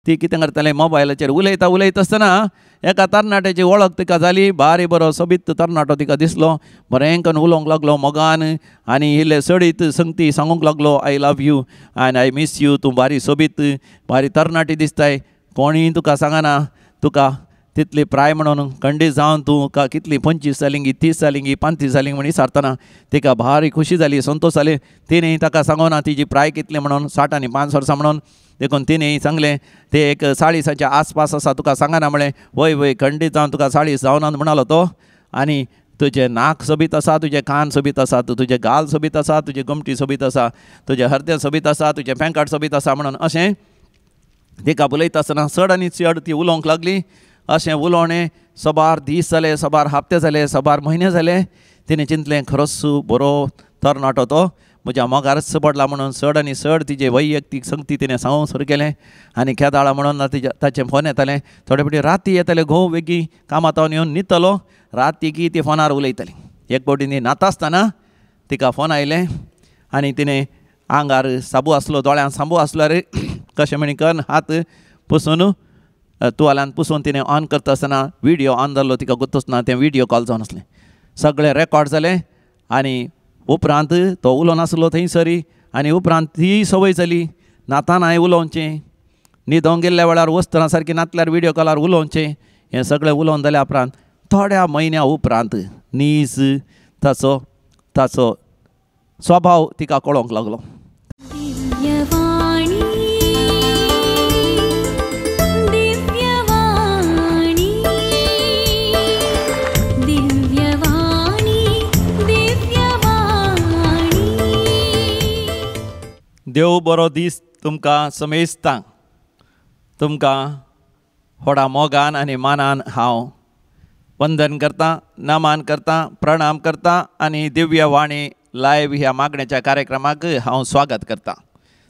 ती कितें करतालें मोबायलाचेर उलयता उलयता आसतना एका तरणाट्याची वळख तिका जाली. बारी बरो सोबीत तरणाटो तिका दिसलो. बरें करून उलोवंक लागलो मोगान आनी इल्ले सडीत संगती सांगूंक लागलो, I love you and I miss you, तूं बारी सोबीत बारी तरणाटी दिसताय, कोणीय तुका सांगना तुका तितली प्राय म्हणून खंडीत जावन तूं का कितली 25 जालीं 30 जालीं 35 जालीं म्हण विचारतना तिका भारी खुशी जाली, संतोश जाली. तिणें ताका सांगोना तिजी प्राय कितली म्हणून, 60 आनी 5 वर्सां म्हणून. देखून तिणें सांगलें ते एक 40च्या आसपास आसा, तुका सांगना म्हळें. वय वय खंडीत जावन तुका 40 जावना म्हणालो तो. आनी तुजें नाक सोबीत आसा, तुजें कान सोबीत आसा, तुजें गाल सोबीत आसा, तुजी गोमटी सोबीत आसा, तुजें हरदें सोबीत आसा, तुजें पेंकाट सोबीत आसा म्हणून अशें तिका उलयता आसतना चड आनी चड ती उलोवंक लागली. अशें उलोवणें सबार दीस जाले, सबार हप्ते जाले, सबार म्हयने जाले. तिणें चिंतलें खरोच बरो तरणाटो तो म्हज्या मोगारच पडला म्हणून चड आनी चड तिजे वैयक्तीक संगती तिणें सांगूंक सुरू केलें. आनी केदाळा म्हणून तिज्या ताचें फोन येतालें, थोडे फावटी राती येताले, घोव वेगीं कामांत येवन न्हिदतलो, राती की ती फोनार उलयताली. एक फावटी ती न्हाता आसतना तिका फोन आयलें आनी तिणें आंगार साबू आसलो, दोळ्यांत साबू आसलो रे कशें म्हणी कन्न हात पुसून तुवाल्यान पुसून तिणें ऑन करता आसतना विडियो ऑन जाल्लो, तिका गोत्तूच ना तें विडियो कॉल जावन आसलें. सगळें रेकॉर्ड जालें आनी उपरांत तो उलोवन आसलो थंयसरी. आनी उपरांत ती संवय जाली नातानाय उलोवचें, न्हिदोंक गेल्ल्या वेळार वचतना सारकें नातल्यार विडियो कॉलार उलोवचें. हें सगळें उलोवन जाल्या उपरांत थोड्या म्हयन्या उपरांत नीज ताचो ताचो स्वभाव तिका कळोंक लागलो. देव बरो दीस तुमकां समेस्तांक. तुमकां व्हडा मोगान आनी मानान हांव वंदन करतां, नमान करतां, प्रणाम करतां आनी दिव्यवाणी लायव्ह ह्या मागण्याच्या कार्यक्रमाक हांव स्वागत करतां.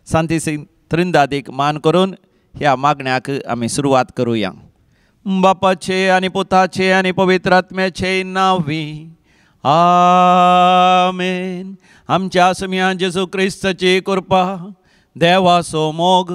सांतीसिंग त्रिंदादीक मान करून ह्या मागण्याक आमी सुरवात करुया. बापाचे आनी पुताचे आनी पवित्र आत्म्याचे नांवी आमेन. आमच्या सुम्या जेजू क्रिस्ताची कृपा, देवाचो मोग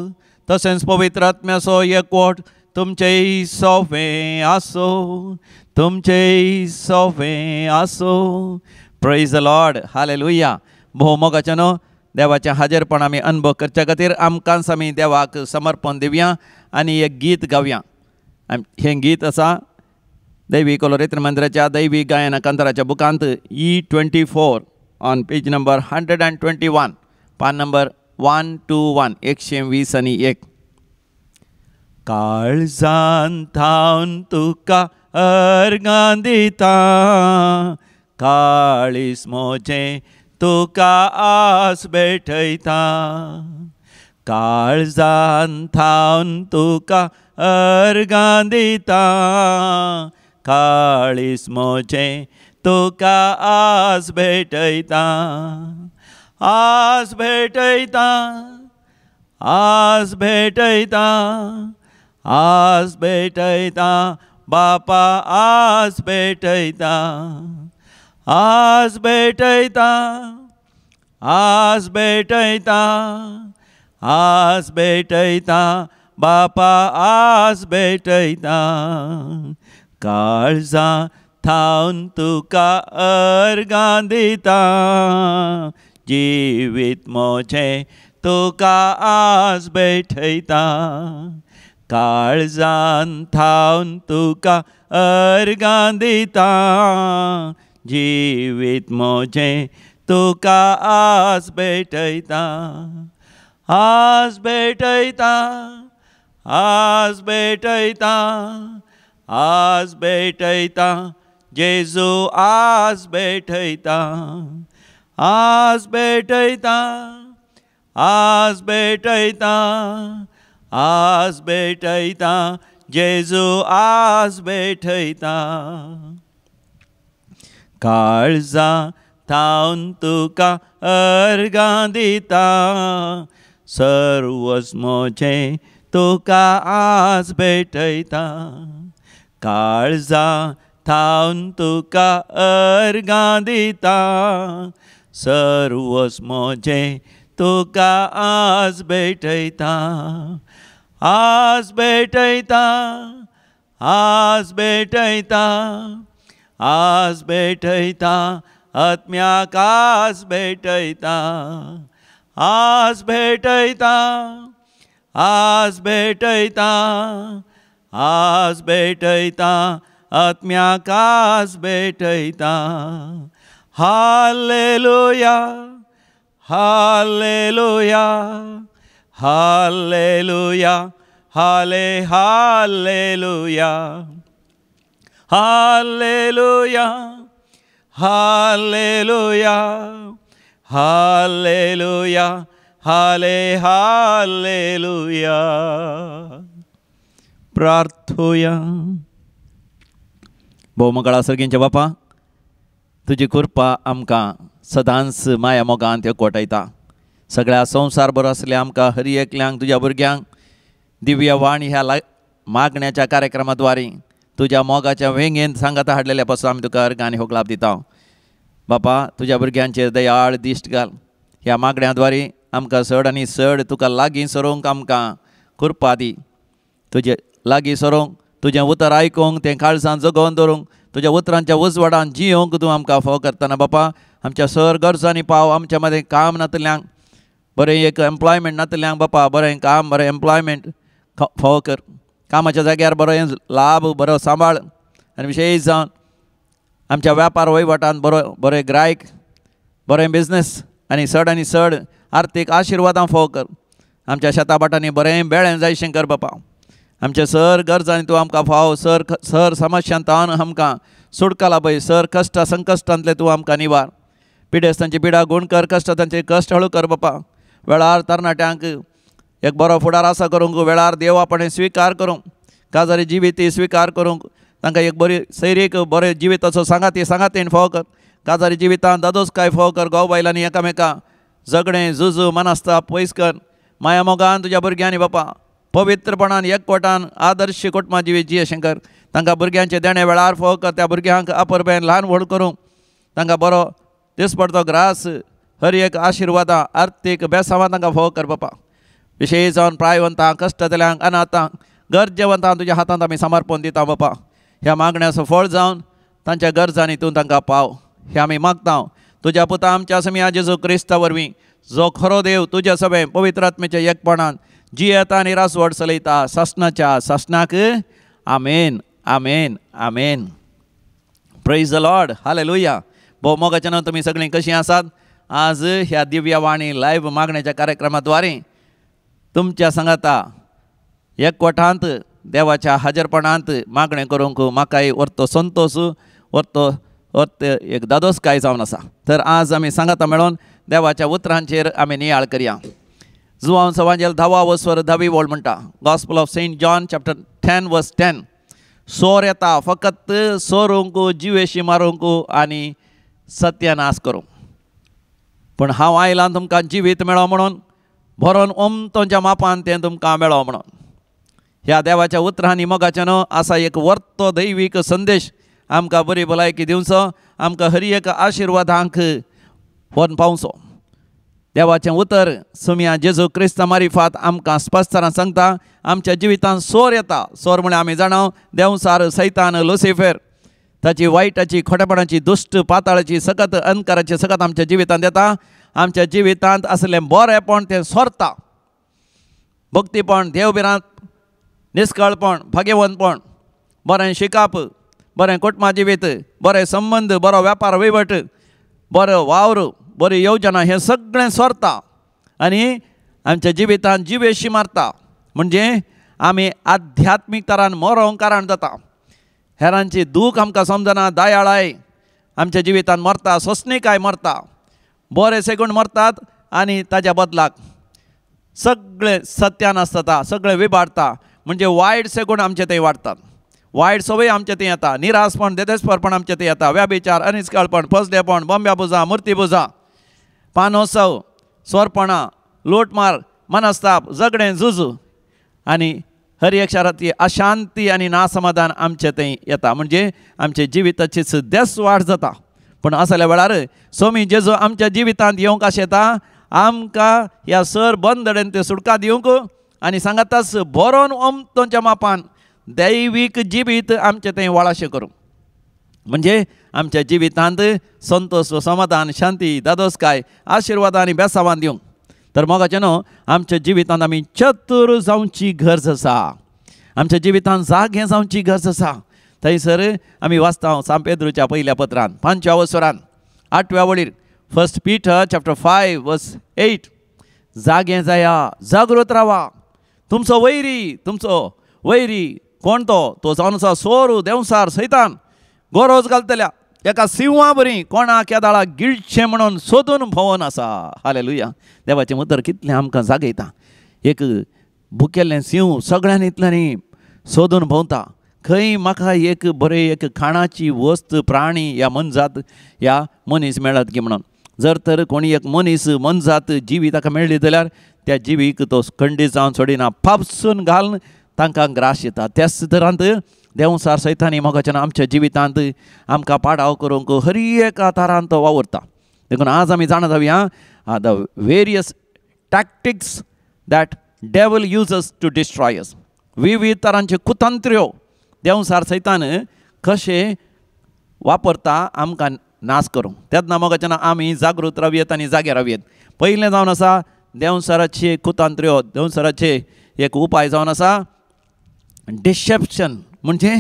तशेंच पवित्र आत्म्याचो एकवट तुमचेय सोंपें आसो, तुमचेय सोंपें आसो. Praise the Lord, hallelujah. भोव मोगाचें न्हू देवाचें हाजेरपण आमी अनुभव करच्या खातीर आमकांच आमी देवाक समर्पण दिवया आनी एक गीत गावया. हें गीत आसा दैवी कोलोरेत्र मंदिराच्या दैवी गायन कांताराच्या बुकांत E24 on page number 121, पान नंबर 121, 120 आनी 1. काळजान थावन तुका अर्गां दिता, काळीज म्हजें तुका आस भेटयता, काळजान थावन तुका अर्गां दिता, काळीज म्हजें तुका आस भेटयता, आस भेटयता, आस भेटयता, आस भेटयता, बापा आस भेटयता, आस भेटयता, आस भेटयता, आस भेटयता, बापा आस भेटयता. काळजा थावन तुका अर्गां दिता, जिवीत म्हजें तुका आस भेटयता, काळजान थावन तुका अर्गां दिता, जिवीत म्हजें तुका आस भेटयता, आस भेटयता, आस भेटयता, आस भेटयता, जेजू आस भेटयता, आस भेटयता, आस भेटयता, आस भेटयता, जेजू आस भेटयता. काळजा थावन तुका अर्गां दिता, सर्वस म्हजें तुका आस भेटयता, काळजा थावन तुका अर्गां दिता, सर्वस म्हजें तुका आस भेटयता, आस भेटयता, आस भेटयता, आस भेटयता, आत्म्याक आस भेटयता, आस भेटयता, आस भेटयता, आस भेटयता, आत्म्याक आस भेटयता। हालेलुया, हालेलुया, हालेलुया, हाले हालेलुया, हालेलुया, हालेलुया, हालेलुया, हाले हालेलुया। प्रार्थुया। भोवमगळा सर्गींच्या बापा, तुजी कृपा आमकां सदांच माया मोगान एकवटायता। सगळ्या संवसार बरो आसल्या आमकां हरी एकल्यांक तुज्या भुरग्यांक दिव्य वाणी ह्या मागण्याच्या कार्यक्रमाद्वारे तुज्या मोगाच्या वेंगेन सांगाता हाडलेल्या पासून आमी तुका अर्घ आनी होगलाप दिता। बापा, तुज्या भुरग्यांचेर दयाळ दिश्ट घाल। ह्या मागण्याद्वारे आमकां चड आनी चड तुका लागीं सरोंक आमकां कृपा दी। तुजे लागीं सरोंक, तुजें उतर आयकूंक, तें काळजान जगोवन दवरूंक, तुज्या उतरांच्या उजवाडान जियोंक तूं आमकां फाव करतना बापा आमच्या सर गरजांनी पाव। आमच्या मदें काम नातल्यांक, बरें एक एम्प्लॉयमेंट नातल्यांक बापा बरें काम, बरें एम्प्लॉयमेंट फावो कर। कामाच्या जाग्यार बरो लाभ, बरो सांबाळ आनी विशेश जावन आमच्या व्यापार वहिवाटान बरो बरें ग्रायक, बरें बिजनेस आनी चड चड आर्थीक आशिर्वादां फावो कर। आमच्या शेता भाटांनी बरें बेळें जायशें कर बापा। आमच्या सर गरजांनी तूं आमकां फाव, सर सर समस्यांतान आमकां सुटका लाभय, सर कश्ट संकश्टांतले तूं आमकां निवार। पिडेस्तांची पिडा गुण कर, कश्ट तांचे कश्ट हळू कर बापा। वेळार तरणाट्यांक एक बरो फुडार आसा करूंक, वेळार देव आपणें स्विकार करूंक, काजारी जिवीत स्विकार करूंक, तांकां एक बरी सैरीक बरें जिविताचो सांगाती सांगातीन फावो कर। काजारी जिवितान दादोसकाय फावो कर। घोव बायलांनी एकामेका झगडें झुजू मनस्ताप पयस कर। माया मोगान तुज्या भुरग्यांनी बापा पवित्रपणान एकवटान आदर्श कुटुंबा जिवीत जियेशें कर। तांकां भुरग्यांचें देणें वेळार फावो कर। त्या भुरग्यांक अपरबेन ल्हान व्हड करूंक तांकां बरो दिसपडतो ग्रास हर एक आशिर्वादां आर्थीक बेसांवां तांकां फावो कर बापा। विशेश जावन प्रायवंतांक, कश्टतल्यांक, अनाथांक, गरजेवंतांक तुज्या हातांत आमी समर्पण दिता बापा। ह्या मागण्याचो फळ जावन तांच्या गरजांनी तूं तांकां पाव हें आमी मागता तुज्या पुता आमच्या समिया जेजू क्रिस्ता वरवीं, जो खरो देव तुज्या सगळें पवित्र आत्म्याच्या एकपणान जियेता आनी रासवड चलयता सासणाच्या सासणाक। आमेन, आमेन, आमेन। Praise the Lord, hallelujah. भोव मोगाच्या नांव तुमी सगळीं कशीं आसात? आज ह्या दिव्य वाणी लायव्ह मागण्याच्या कार्यक्रमाद्वारे तुमच्या सांगाता एकवटांत देवाच्या हाजरपणांत मागणें करूंक म्हाकाय वर्तो संतोश, वर्तो वर्त एक दादोसकाय जावन आसा। तर आज आमी सांगाता मेळोन देवाच्या उतरांचेर आमी नियाळ करया। जुवांव सवांजेल धावा वस्वर धावी वोळ म्हणटा, gospel of Saint John chapter 10 verse 10। सोर येता फकत सोरूंक, जिवेशी मारूंक आनी सत्यानाश करूंक, पूण हांव आयलां तुमकां जिवीत मेळो म्हणून, भरोन ओमतोंच्या मापान तें तुमकां मेळो म्हणून। ह्या देवाच्या उतरांनी मोगाच्या न्हू आसा एक वर्तो दैवीक संदेश आमकां बरी भलायकी दिवचो, आमकां हर एक आशिर्वादांक व्हरून पावचो। देवाचें उतर सुमया जेजू क्रिस्ता मारिफात आमकां स्पश्टपणान सांगता आमच्या जिवितांत सोर येता। सोर म्हळ्यार आमी जाणा देंवसार, सैतान, लुसिफेर, ताची वायटाची, खोटेपणाची, दुश्ट पाताळाची सकत, अंधकाराची सकत आमच्या जिवितांत येता। आमच्या जिवितांत आसलें बरेंपण तें सोरता, भक्तीपण, देवभिरांत, निस्कळपण, भाग्यवंतपण, बरें शिकप, बरें कुटुंबा जिवीत, बरें संबंद, बरो व्यापार वहिवट, बरो वावर, बरी योजना, हें सगळें सोरता आनी आमच्या जिवितांत जिवेशी मारता। म्हणजे आमी आध्यात्मीक तरान मरोंक कारण जाता। हेरांची दूख आमकां समजना, दयाळाय आमच्या जिवितांत मरता, सोंसणीकाय मरता, बरे सेगूण मरतात आनी ताज्या बदलाक सगळें सत्यानाश जाता, सगळें विबाडता। म्हणजे वायट सेगूण आमचे थंय वाडतात, वायट संवय आमचे थंय येता, निरासपण, देदेसपरपण आमचे थंय येता, व्याभिचार, अनिस्काळपण, फसदेपण, बोंब्या पुजा, मुर्ती पुजा, पानोत्सव, सोरपणां, लुटमार, मनस्ताप, झगडें, झुजू आनी हर एक शारांतली अशांती आनी नासमाधान आमचे थंय येता। म्हणजे आमच्या जिविताची देस वाड जाता। पूण असल्या वेळार स्वामी जेजू आमच्या जिवितांत येवंक आशेता, आमकां ह्या सर बंदडेन ते सुटका दिवंक, आनी सांगाताच भरोन ओमतोच्या मापान दैवीक जिवीत आमचें तें वाळाशें करूं. म्हणजे आमच्या जिवितांत संतोष, समाधान, शांती, दादोसकाय, आशिर्वाद आनी बेसावान दिवंक. तर मोगाचें न्हू आमच्या जिवितांत आमी चतूर जावची गरज आसा, आमच्या जिवितांत जागे जावची गरज आसा. थंयसर आमी वाचता सांत पेद्रूच्या पयल्या पत्रान 5व्या वसरान 8व्या वळीर, 1 Peter chapter 5 verse 8, जागे जाया, जागृत रावा, तुमचो वैरी, तुमचो वैरी कोण तो? तो जावन आसा सोरू, देंवसार, सैतान, गरोज घालतल्या एका सिंहा बरी कोणाक केदाळा गिळचें म्हणून सोदून भोंवन आसा. हालेलुया. देवाचें उतर कितलें आमकां जागयता. एक भुकेल्लें सिंह सगळ्यांनी इतल्यांनी सोदून भोंवता, खंय म्हाका एक बरें एक खाणाची वस्त, प्राणी या मनजात या मनीस मेळत की म्हणून. जर तर कोणी एक मनीस मनजात जिवी ताका मेळ्ळी जाल्यार त्या जिवीक तो खंडीत जावन सोडिना, फापसून घालून तांकां ग्रास येता. त्याच तरांत देंवसार सैतानी मोगाच्यान आमच्या जिवितांत आमकां पाडाव करूंक हर एका तारान तो वावुरता. देखून आज आमी जाणा जावया the various tactics that devil uses to destroy us. विविध तरांचे कुतंत्र्यो देंवसार सैतान कशें वापरता आमकां नाश करूंक. तेन्ना मोगाच्यान आमी जागृत रावयेत आनी जागे रावयेत. पयलें जावन आसा देंवसाराचे कुतंत्र्यो, देंवसाराचे एक उपाय जावन आसा डिसेप्शन, म्हणजे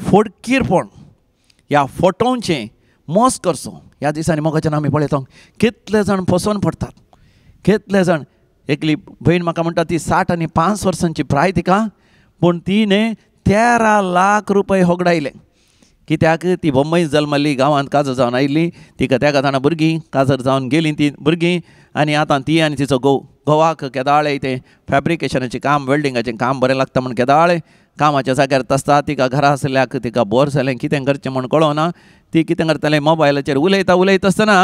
फोडकीरपण ह्या फटोवचें, मोस करचो. ह्या दिसांनी मोगाच्यान आमी पळयता कितले जाण फसोवन पडटात, कितले जाण. एकली भयण म्हाका म्हणटा ती 65 वर्सांची प्राय तिका, पूण तिणें 13 लाख रुपये होगडायले. कित्याक? ती बंबई जल्मल्ली, गांवांत काजर जावन आयिल्ली, तिका तेका जाणां भुरगीं काजर जावन गेलीं ती भुरगीं, आनी आतां ती आनी तिचो घोव, घोवाक केदाळे तें फॅब्रिकेशनाचें काम, वेल्डिंगाचें काम बरें लागता म्हूण केदाळे कामाच्या जाग्यार आसता. तिका घरा आसल्याक तिका बोर जालें, कितें करचें म्हूण कळना. ती कितें करतालें, मोबायलाचेर उलयता उलयता आसतना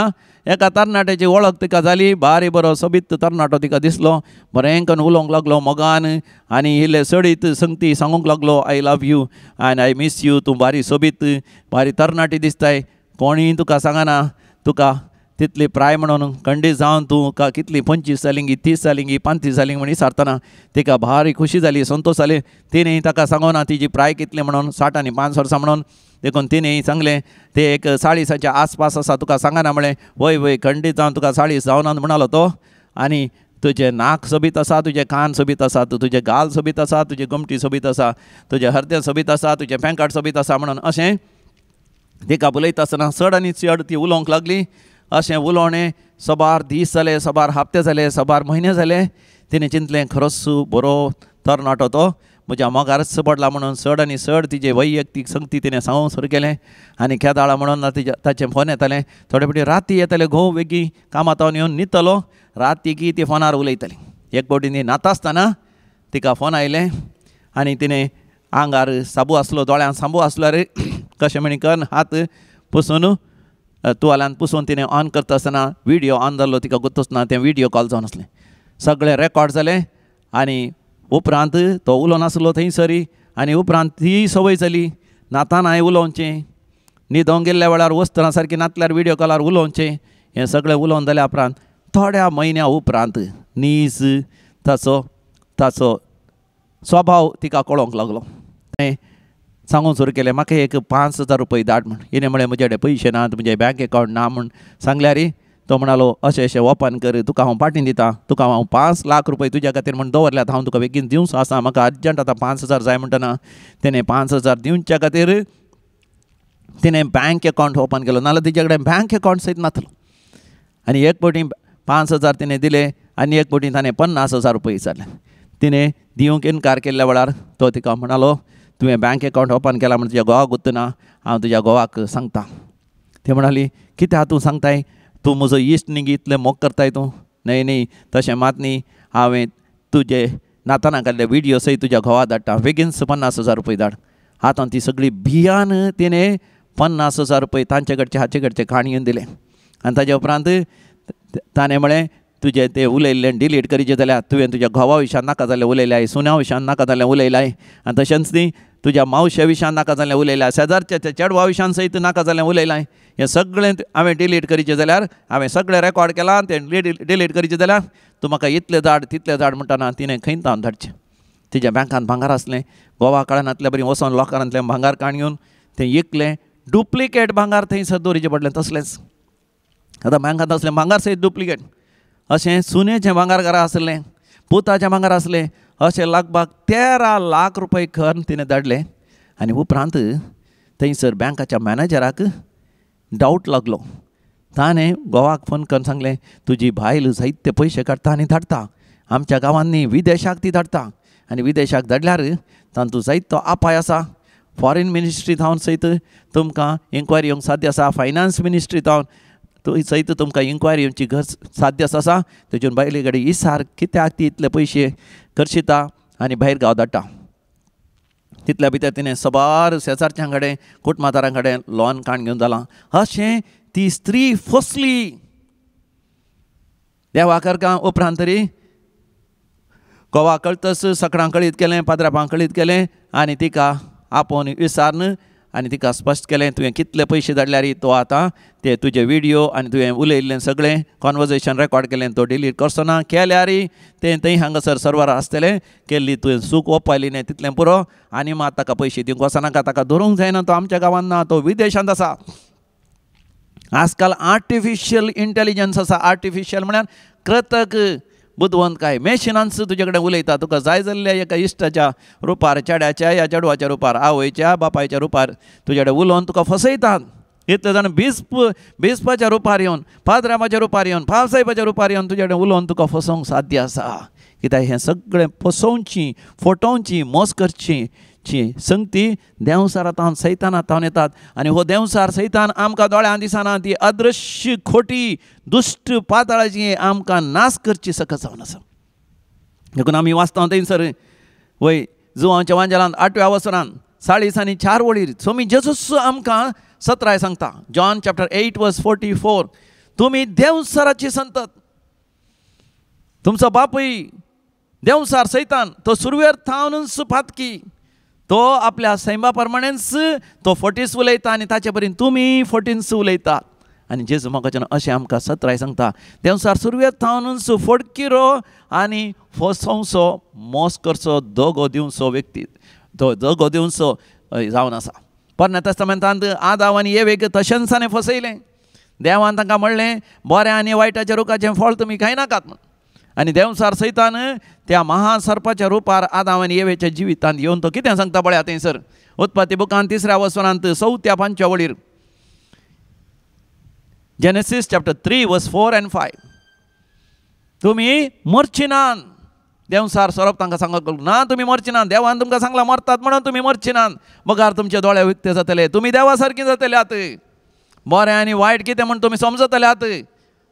एका तरणाट्याची वळख तिका जाली. बारी बरो सोबीत तरणाटो तिका दिसलो, बरें करून उलोवंक लागलो मोगान आनी इल्ले सडीत संगती सांगूंक लागलो, I love you आनी I miss you, तूं बारी सोबीत बारी तरणाटी दिसताय, कोणीय तुका सांगना तुका तितली प्राय म्हणून खंडीत जावन तूं का कितली 25 जाली, 30 जाली, 35 जाली म्हण विचारतना तिका भारी खुशी जाली, संतोश जाली. तिणें ताका सांगना तिजी प्राय कितली म्हणून, 65 वर्सां म्हणून. देखून तिणें सांगलें ते एक 40च्या आसपास आसा, तुका सांगना म्हळें. वय वय खंडीत जावन तुका 40 जावना म्हणालो तो. आनी तुजें नाक सोबीत आसा, तुजें कान सोबीत आसा, तुजें गाल सोबीत आसा, तुजी गोमटी सोबीत आसा, तुजें हरदें सोबीत आसा, तुजें पेंकाट सोबीत आसा म्हणून अशें तिका उलयता आसतना चड आनी चड ती उलोवंक लागली. अशें उलोवणें सबार दीस जाले, सबार हप्ते जाले, सबार म्हयने जाले. तिणें चिंतलें खरोच बरो तरणाटो तो म्हज्या मोगारच पडला म्हणून चड आनी चड तिजे वैयक्तीक संगती तिणें सांगूंक सुरू केलें. आनी केदाळा म्हणून तिज्या ताचें फोन येतालें, थोडे फावटी राती येताले, घोव वेगीं कामांत येवन न्हिदतलो, राती ती फोनार उलयताली. एक फावटी ती न्हाता आसतना तिका फोन आयलें आनी तिणें आंगार साबू आसलो, दोळ्यांत साबू आसलो रे कशें म्हणी करून हात पुसून तुवाल्यान पुसून तिणें ऑन करता आसतना विडियो ऑन जाल्लो, तिका गुत्तूच ना, तें विडियो कॉल जावन आसलें. सगळें रेकॉर्ड जालें आनी उपरांत तो उलोवन आसलो थंयसरी. आनी उपरांत ती संवय जाली न्हाताना उलोवचें, न्हिदोंक गेल्ल्या वेळार वस्त्रां सारकीं नातल्यार विडियो कॉलार उलोवचें. हें सगळें उलोवन जाल्या उपरांत थोड्या म्हयन्या उपरांत नीज ताचो ताचो स्वभाव तिका कळोंक लागलो. तें सांगूंक सुरू केलें म्हाका एक 5,000 रुपये धाड म्हूण. हिणें म्हळें म्हजे कडेन पयशे नात, म्हजें बँक अकावंट ना म्हूण सांगल्यार तो म्हणालो अशें अशें ओपन कर, तुका हांव पाटीन दिता, तुका हांव 5 लाख रुपये तुज्या खातीर म्हूण दवरल्यात, हांव तुका बेगीन दिवचो आसा, म्हाका अर्जंट आतां 5,000 जाय म्हणटना तेणें 5,000 दिवच्या खातीर तिणें बँक अकावंट ओपन केलो, नाजाल्यार तिच्या कडेन बँक अकावंट सयत नासलो. आनी एक फावटी 5,000 तिणें दिले आनी एक फावटी ताणें 50,000 रुपये विचारले. तिणें दिवंक इनकार केल्ल्या वेळार तो तिका म्हणालो तुवें बँक अकावंट ओपन केला म्हण तुज्या घोवाक गुत्तना, हांव तुज्या घोवाक सांगता. ती म्हणाली कित्याक तूं सांगताय, तूं म्हजो इश्ट न्ही इतलें मोग करताय तूं? न्हय न्ही तशें मात न्ही, हांवें तुजे नाताना काडले विडियो सयत तुज्या घोवा धाडटा, बेगीन 50,000 रुपये धाड. आतां ती सगळी भियान तिणें 50,000 रुपये तांचे कडचे हाचे कडचे काणयेन दिले. आनी ताजे उपरांत ताणें म्हळें तुजें तें उलयल्लें डिलीट करीचें जाल्यार तुवें तुज्या घोवा विशयान नाका जाल्यार उलयलाय, सुन्या विशयान नाका जाल्यार उलयलाय, आनी तशेंच न्ही तुज्या मावशे विशान नाका जालें उलयलां, शेजारच्या त्या चेडवा विशान सयत नाका जालें उलयलां, हें सगळें हांवें डिलीट करचें जाल्यार, हांवें सगळें रेकॉर्ड केलां तें डिलीट करचें जाल्यार तूं म्हाका इतलें धाड तितलें धाड म्हणटना तिणें खंय तावन धाडचें. तिज्या बँकान भांगार आसलें, गोवा कळनातले बरी वचोन लॉकरांतलें भांगार काण घेवन तें इकलें, डुप्लिकेट भांगार थंयसर दवरिचें पडलें. तसलेंच आतां बँकांत आसलें भांगार सयत डुप्लिकेट, अशें सुनेचें भांगार घरा आसलें, पुताचें भांगार आसलें, अशें लगभग 13 लाख रुपये करून तिणें धाडले. आनी उपरांत थंयसर बँकाच्या मॅनेजराक डावट लागलो. ताणें घोवाक फोन करून सांगलें, तुजी बायल जायते पयशे काडटा आनी धाडटा, आमच्या गांवांनी विदेशाक ती धाडटा, आनी विदेशाक धाडल्यार तातूंत जायतो अपाय आसा, फॉरेन मिनिस्ट्री थावन सयत तुमकां इन्क्वायरी येवंक साध्य आसा, फायनान्स मिनिस्ट्री थावन सयत तुमकां इन्क्वायरी येवची गरज साध्य आसा, तेजून बायले कडेन इसार कित्याक ती इतले पयशे खर्चिता आनी भायर गांव धाडटा. तितल्या भितर तिणें सबार शेजारच्यां कडेन कुटमादारां कडेन लॉन काण घेवन जालां. अशें ती स्त्री फसली. देवा करका उपरांत तरी गोवा कळतस सकडां कळीत केलें, पाद्रापां कळीत केलें आनी तिका आपोवन विचारून आनी तिका स्पश्ट केलें, तुवें कितले पयशे धाडल्यार तो आतां ते तुजे विडियो आनी तुवें उलयल्लें सगळें कॉन्वर्जेशन रेकॉर्ड केलें तो डिलीट करचो ना, केल्यार तें थंय हांगासर सर्वर आसतलें, केल्ली तुवें सूख ओपायली न्ही तितलें पुरो, आनी मात ताका पयशे दिवंक वचनाका, ताका धरूंक जायना, तो आमच्या गांवांत ना, तो विदेशांत आसा. आजकाल आर्टिफिशियल इंटेलिजन्स आसा, आर्टिफिशियल म्हळ्यार कृतक बुदवंतकाय, मेशिनांच तुजे कडेन उलयता, तुका जाय जाल्ल्या एका इश्टाच्या रुपार, चेड्याच्या या चेडवाच्या रुपार, आवयच्या बापायच्या रुपार तुजे कडेन उलोवन तुका फसयतात. इतले जाण बिस्पाच्या रुपार येवन, पाद्रामाच्या रुपार येवन, पावसाहेबाच्या रुपार येवन तुजे कडेन उलोवन तुका फसोवंक साध्य आसा. कित्याक हें सगळें फसोवची, फटोवची, मोस करची ची संगती देंवसारा तावन सैताना तावन येतात. आनी हो देंवसार सैतान आमकां दोळ्यां दिसना, ती अदृश्य खोटी दुश्ट पातळाची आमकां नाश करची सकत जावन आसा. देखून आमी वाचता थंयसर वय जुवांच्या वांजेलांत 8व्या वसरान 40 आणि 4 वळीर स्वामी जेजूस आमकां सतराय सांगता, जॉन चॅप्टर 8 वर्स 44, तुमी देंवसाराची संतत, तुमचो बापूय देंवसार सैतान तो सुरवेर थावनूच पातकी, तो आपल्या सैमा प्रमाणेच तो फटीस उलयता आनी ताचे पर्यंत तुमी फटीन्स उलयता. आनी जेजू म्हाका अशें आमकां सतराय सांगता, देंवसार सुरवेर थावनूच फटकिरो आनी फसोवचो, मोस करचो, दगो दिवचो व्यक्ती, तो दगो दिवचो जावन आसा. पोरण्या तेस्तामेंतांत आदाव आनी एवेक तशेंच ताणें फसयलें. देवान तांकां म्हणलें, बऱ्या आनी वायटाच्या रुखाचें फळ तुमी खायनाकात म्हूण. आनी देंवसार सैतान त्या महासर्पाच्या रुपार आदाव आनी एवेच्या जिवितांत येवन तो कितें सांगता पळया थंयसर उत्पत्ती बुकान 3ऱ्या वसनांत 4थ्या 5व्या वळीर, जेनेसीस चॅप्टर 3 वर्स 4 आनी 5, तुमी मरची नात. देंवसार सोरोप तांकां सांगत ना, तुमी मरची नात, देवान तुमकां सांगलां मरतात म्हणून तुमी मरची नात, बगार तुमचे दोळे उक्ते जातले, तुमी देवा सारकी जातले, आतां बरें आनी वायट कितें म्हूण तुमी समजतले आतां.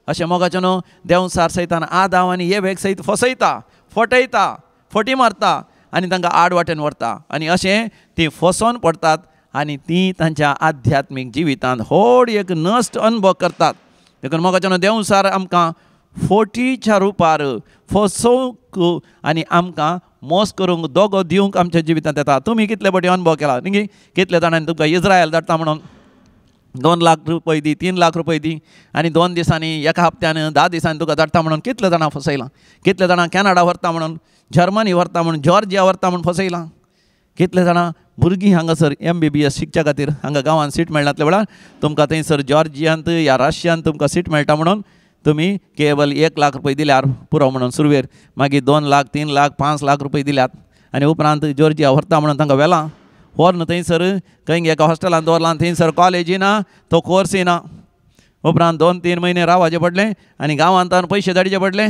अशें मोगाचें न्हू देंवसार सैतान आदाव आनी एवेक सयत फसयता, फटयता, फटी मारता आनी तांकां आड वाटेन व्हरता, आनी अशें तीं फसोवन पडटात आनी तीं तांच्या आध्यात्मीक जिवितांत व्हड एक नश्ट अनुभव करतात. देखून मोगाचें न्हू देंवसार आमकां फटीच्या रुपार फसोवंक आनी आमकां मोस करूंक, दोगो दिवंक आमच्या जिवितांत येता. तुमी कितले फावटी अनुभव केला न्ही? कितले जाणांनी तुमकां इज्रायल धाडटा म्हणून 2 लाख रुपये दी, 3 लाख रुपये दी, आनी 2 दिसांनी, एका हप्त्यान, 10 दिसांनी तुका धाडटा म्हणून कितले जाणां फसयलां. कितले जाणां कॅनडा व्हरता म्हणून, जर्मनी व्हरता म्हणून, जॉर्जिया व्हरता म्हणून फसयलां. कितले जाणां भुरगीं हांगासर MBBS शिकच्या खातीर हांगा गांवांत सीट मेळनातल्या वेळार तुमकां थंयसर जॉर्जियांत या रशियांत तुमकां सीट मेळटा म्हणून तुमी केवल 1 लाख रुपये दिल्यार पुरो म्हणून सुरवेर, मागीर 2 लाख, 3 लाख, 5 लाख रुपये दिल्यात आनी उपरांत जॉर्जिया व्हरता म्हणून तांकां व्हेलां, व्हरून थंयसर खंय एका हॉस्टेलांत दवरलां, थंयसर कॉलेजी ना, तो कोर्सूय ना. उपरांत 2-3 म्हयने रावपाचें पडलें आनी गांवांत पयशे धाडचे पडले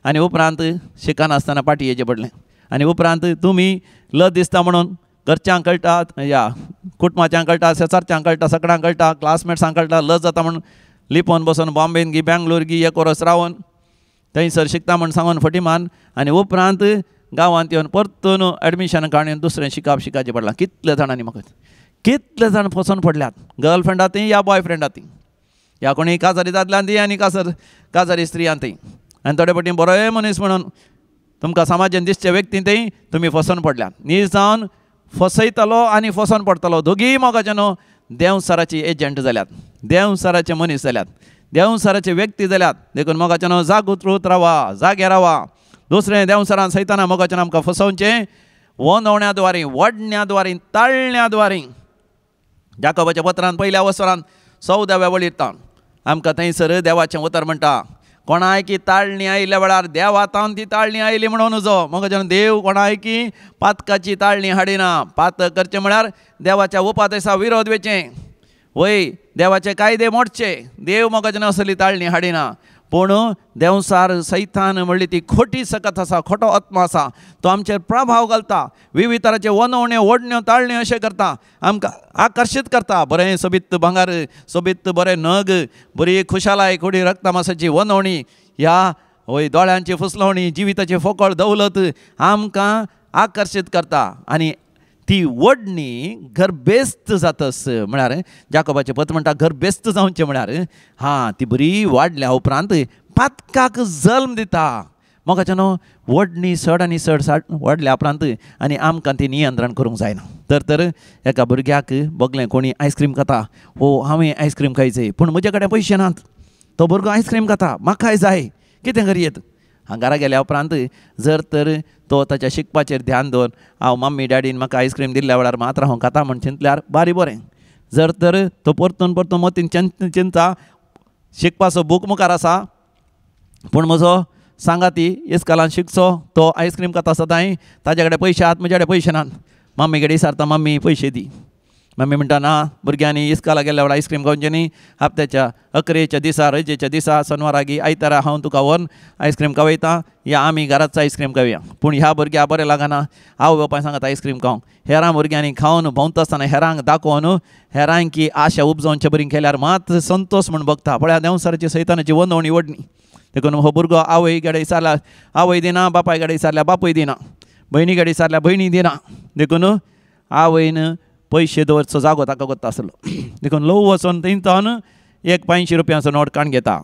आनी उपरांत शिकनासतना पाटी येचें पडलें. आनी उपरांत तुमी लज दिसता म्हणून घरच्यांक कळटा, या कुटुंबाच्यांक कळटा, शेजारच्यांक कळटा, सगळ्यांक कळटा, क्लासमेट्सांक कळटा, लज जाता म्हणून लिपोवन बसून बॉम्बेन गी बेंगलोर गी 1 वर्स रावन थंयसर शिकता म्हूण सांगून फटी मान आनी उपरांत गांवांत येवन परतून एडमिशन काडून दुसरें शिकप शिकाचें पडलां. कितले जाणांनी म्हाका कितले जाण फसोवन पडल्यात, गर्लफ्रेंडा ती या बॉयफ्रेंडा ती, या कोणी काजारी दादल्यान ती आनी काजारी स्त्रियां ती, आनी थोडे फावटी बरोय मनीस म्हणून तुमकां समाजान दिसचे व्यक्ती ती तुमी फसोवन पडल्यात. नीज जावन फसयतलो आनी फसोवन पडटलो दोगीय मोगाच्यानो देंवचाराची एजंट जाल्यात, देंवचाराचे मनीस जाल्यात, देंवचाराचे व्यक्ती जाल्यात. देखून मोगाच्यानो जागृत रावा, जागे रावा. दुसरें देंवचारान सैताना मोगाच्यान आमकां फसोवचें वनवण्या द्वारे, वडण्या द्वारे, ताळण्या द्वारे. जाकोबाच्या पत्रान पयल्या वसरान 14व्या वळीर आमकां थंयसर देवाचें उतर म्हणटा, कोणायकी ताळणी आयिल्ल्या वेळार देवातावन ती ताळणी आयली म्हणून नजो. मोगाच्यान देव कोणायकी पातकाची ताळणी हाडिना. पातक करचें म्हळ्यार देवाच्या उपादेसा विरोध वेचें, वय देवाचे कायदे मोडचे. देव मोगाच्यान असली ताळणी हाडिना. पूण देंवचार सैतान म्हणली ती खोटी सकत आसा, खोटो आत्मा आसा, तो आमचेर प्रभाव घालता, विविध तराचे वनवण्यो, ओडण्यो, ताळण्यो अशें करता, आमकां आकर्शीत करता. बरें सोबीत भांगर, सोबीत बरें नग, बरी खुशालाय, खोडी रक्तमासाची वनवणी, ह्या वय दोळ्यांची फुसलवणी, जिविताची फोकळ दौलत आमकां आकर्शीत करता आनी ती वडणी गर्भेस्त जातस. म्हळ्यार जाकोबाचें पत्र म्हणटा गर्भेस्त जावचें म्हळ्यार हां ती बरी वाडल्या उपरांत पातकाक जल्म दिता. मोगाच्यानो वडणी चड आनी चड वाडल्या उपरांत आनी आमकां ती नियंत्रण करूंक जायना. तर तर एका भुरग्याक बगलें कोणी आयस्क्रीम खाता, हो हांवें आयस्क्रीम खायचें पूण म्हजे कडेन पयशे नात, तो भुरगो आयस्क्रीम खाता, म्हाकाय जाय, कितें करयेत. घरा गेल्या उपरांत जर तर तो ताच्या शिकपाचेर ध्यान दवर, हांव मम्मी डॅडीन म्हाका आयस्क्रीम दिल्ल्या वेळार मात्र हांव खाता म्हण चिंतल्यार बारी बरें. जर तर तो परतून परतून मतीन चिंता, शिकपाचो बूक मुखार आसा पूण म्हजो सांगाती इस्कॉलान शिकचो तो आयस्क्रीम खाता सदांय, ताजे कडेन पयशे आहात म्हजे कडेन पयशे नात, मम्मी कडेन विचारता मम्मी पयशे दी. मम्मी म्हणटा ना भुरग्यांनी इस्कॉलाक गेल्ल्या वेळार आयस्क्रीम खावचें न्ही, हप्त्याच्या अकरेच्या दिसा, रजेच्या दिसा, सनवारागी आयतारा हांव तुका व्हरून आयस्क्रीम खावयता, या आमी घराच आयस्क्रीम खावया. पूण ह्या भुरग्या बरें लागना, आवय बापाय सांगता आयस्क्रीम खावंक. हेरां भुरग्यांनी खावन भोंवता आसतना हेरांक दाखोवन हेरांकी आशा उपजोवचे बरी केल्यार मात संतोष म्हूण बगता. पळया देंवचाराची सैतानाची वनवणी वडणी. देखून हो भुरगो आवय कडेन विचारला आवय दिना, बापाय कडेन विचारल्या बापूय दिना, भयणी कडेन विचारल्या भयणी दिना. देखून आवयन पयशे दवरचो जागो ताका कोत्ता आसलो. देखून ल्हव वचोन थंयच्यान एक 500 रुपयांचो नोट काडून घेता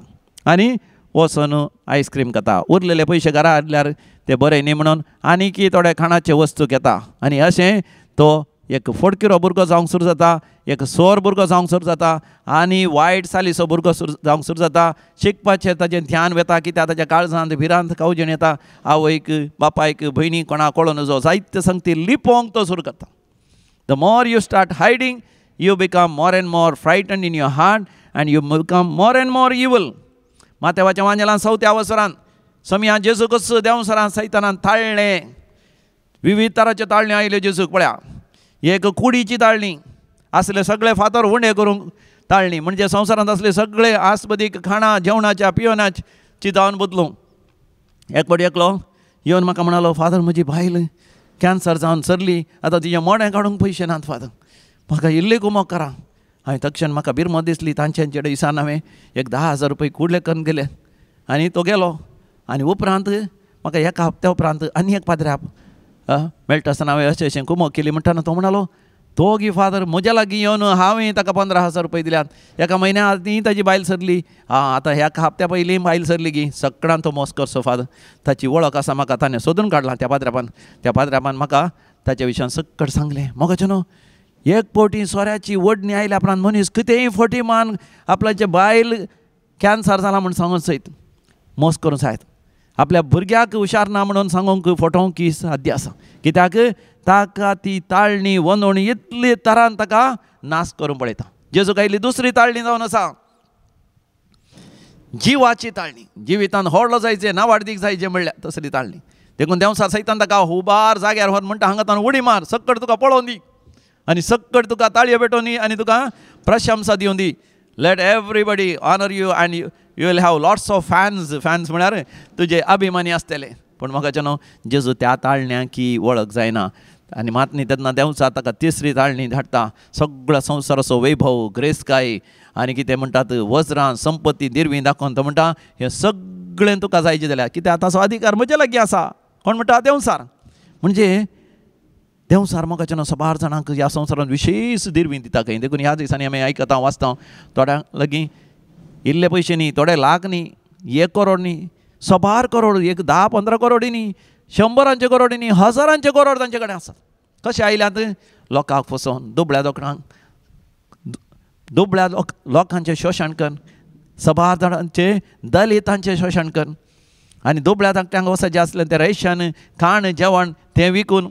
आनी वचोन आयस्क्रीम खाता. उरलेले पयशे घरा हाडल्यार ते बरे न्ही म्हणून आनीकी थोडे खाणाचे वस्तू घेता आनी अशें तो एक फोडकिरो भुरगो जावंक सुरू जाता, एक सोर भुरगो जावंक सुरू जाता आनी वायट सालीचो भुरगो जावंक सुरू जाता. शिकपाचेर ताजें ध्यान वता, कित्याक ताच्या काळजांत भिरांत कावजेण येता, आवयक बापायक भयणीक कोणाक कळोन नजो, जायते संगती लिपोवंक तो सुरू करता. The more you start hiding, you become more and more frightened in your heart and you become more and more evil. मातेवाच्या वांजेलान 4थ्या वसरान समिया जेजूकच देंवचारान सैतानान ताळ्ळें, विविध तराचे ताळणे आयले जेजूक. पळया एक कुडीची ताळणी आसले सगळे फातर उंडे करूंक ताळणी, म्हणजे संवसारांत आसले सगळे आसबदीक खाणां जेवणाच्या पिवणाची जावन बदलूंक. एक फावटी एकलो येवन म्हाका म्हणालो, फादर म्हजी बायल कॅन्सर जावन सरली, आतां तिजें मोडें काडूंक पयशे नात फादर, म्हाका इल्ली कुमक करा. हांवें तक्षण म्हाका बिरमत दिसली, तांचे दिसान हांवें एक 10,000 रुपये कुडले करून गेले आनी तो गेलो. आनी उपरांत म्हाका एका हप्त्या उपरांत आनी एक पाद्र्याप मेळटा आसतना हांवें अशें अशें कुमक केली म्हणटा तो म्हणालो, तो गी फादर म्हज्या लागीं येवन हांवें ताका 15,000 रुपये दिल्यात, एका म्हयन्या आदीं ताजी बायल सरली, आं आतां ह्या हप्त्या पयलीं बायल सरली गी, सगळ्यान तो मोस करचो फादर, ताची वळख आसा म्हाका, ताणें सोदून काडला त्या पाद्र्यापान. त्या पाद्र्यापान म्हाका ताच्या विशयान सक्कड सांगलें. मोगाचें न्हू एक फावटी सोऱ्याची वडणी आयल्या उपरांत मनीस कितेंय फटी मान आपल्याचे बायल कॅन्सर जाला म्हूण सांगून सयत मोस करूंक जायत, आपल्या भुरग्याक हुशार ना म्हणून सांगूंक फटोवंक ही साध्य आसा, कित्याक ताका ती ताळणी वनवणी इतली तरान ताका नाश करूंक पळयता. जेजूक आयली दुसरी ताळणी जावन आसा जिवाची ताळणी, जिवितान व्हडलो जायचें नावाडदीक जायचें म्हणल्यार तसली ताळणी. देखून देंवचार सैतान ताका हुबार जाग्यार व्हर म्हणटा, हांगा ताणें उडी मार, सक्कड तुका पळोवन दी आनी सक्कड तुका ताळयो पेटोवन दी आनी तुका प्रशंसा दिवन दी. Let everybody honour you and you will have lots of fans. Fans म्हळ्यार तुजे अभिमानी आसतले. पूण म्हाका न्हू जेजू त्या ताळण्याकी वळख जायना आनी मात न्ही तेन्ना देंवचार ताका तिसरी ताळणी धाडटा, सगळ्या संवसाराचो वैभव ग्रेसकाय आनी कितें म्हणटात वज्रां संपत्ती दिरवी दाखोवन तो म्हणटा हें सगळें तुका जायचें जाल्यार, कित्याक ताचो अधिकार म्हज्या लागीं आसा. कोण म्हणटा? देंवचार. म्हणजे देंवचार मोगाचें न्हू साबार जाणांक ह्या संवसारांत विशेश दिरवी दिता खंय. देखून ह्या दिसांनी आमी आयकता वाचता, थोड्यांक लागीं इल्ले पयशे न्ही, थोडे लाख न्ही, 1 करोड न्ही, साबार करोड, एक 10-15 करोडी न्ही, शंबरांचे करोडी न्ही, हजारांचे करोड तांचे कडेन आसात. कशें आयल्यात? लोकांक फसोवन, दुबळ्या लोकांक, दुबळ्या लोकांचें शोशण कर, सभार जाणांचें दलितांचें शोशण कर आनी दुबळ्या धाकट्यांक वचपाचें आसलें तें रेशन खाण जेवण तें विकून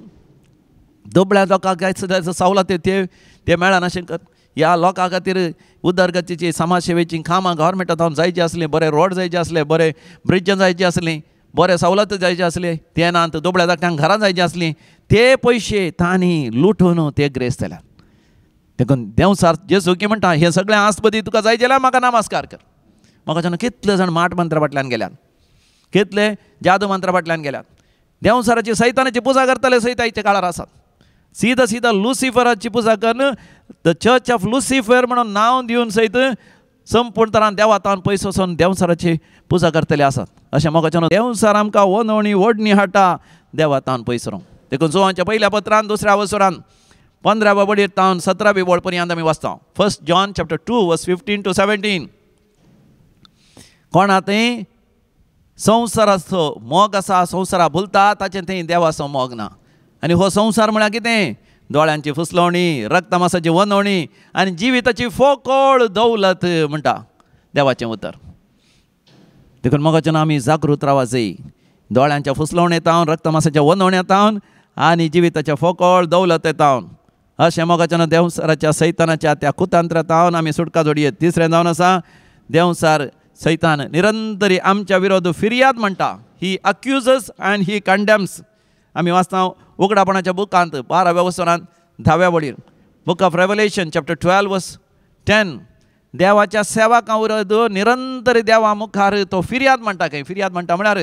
दुबळ्या लोकांक सवलती ते मेळनाशें कर. ह्या लोकां खातीर उदरगतीची समाजसेवेची कामां गव्हर्मेंटा जावन जायची आसलीं, बरे रोड जायचे आसले, बरे ब्रिज जायचे आसलीं, बरे सवलती जायचे आसले, ते नात. दुबळ्या धाकट्यांक घरां जायची आसलीं, ते पयशे तांणी लुटून ते ग्रेस जाल्यात. देखून देंवचार जेजू की म्हणटा हें सगळें आसपदी तुका जाय जाल्यार म्हाका नमस्कार कर. म्हाका कितले जाण माट मंत्रा फाटल्यान गेल्यात, कितले जादू मंत्रा फाटल्यान गेल्यात, देंवचाराची सैतानाची पुजा करतले सैत आयच्या काळार आसात. सीधा सीधा लुसिफराची पुजा करून the church of Lucifer म्हणून नांव दिवन सयत संपूर्ण तरान देवातान पयस वचून देंवचाराची पुजा करतले आसात. अशें म्हाका देंवचार आमकां वनवणी ओडणी हाडटा देवातान पयस रावूं. देखून जुवांच्या पयल्या पत्रान दुसऱ्या वसरान 15व्या वडीर तावन 17वी वळ पर्यंत आमी वाचता. 1 John chapter 2 verse 15 to 17. कोणा थंय संवसाराचो मोग आसा, संवसारा भुलता, ताचें थंय देवाचो मोग ना. आनी हो संवसार म्हळ्यार कितें? दोळ्यांची फुसलवणी, रक्तमासाची वनवणी आनी जिविताची फोकोळ दौलत म्हणटा देवाचें उतर. देखून मोगाच्यान आमी जागृत रावा जाय. दोळ्यांच्या फुसलवणेंत तावन, रक्तमासाच्या वनवण्यांत तावन आनी जिविताच्या फोकोळ दौलत तावन अशें मोगाच्यान देंवचाराच्या सैतानाच्या त्या कुतंत्रा तावन आमी सुटका जोडयेत. तिसरें जावन आसा देंवचार सैतान निरंतरी आमच्या विरोध फिर्याद म्हणटा. He accuses and he condemns. आमी वाचता उगडापणाच्या बुकांत 12व्या वसरांत 10व्या वडीर, book of Revelation chapter 12 verse 10. देवाच्या सेवकां विरोध निरंतर देवा मुखार तो फिर्याद म्हणटा. खंय फिर्याद म्हणटा म्हळ्यार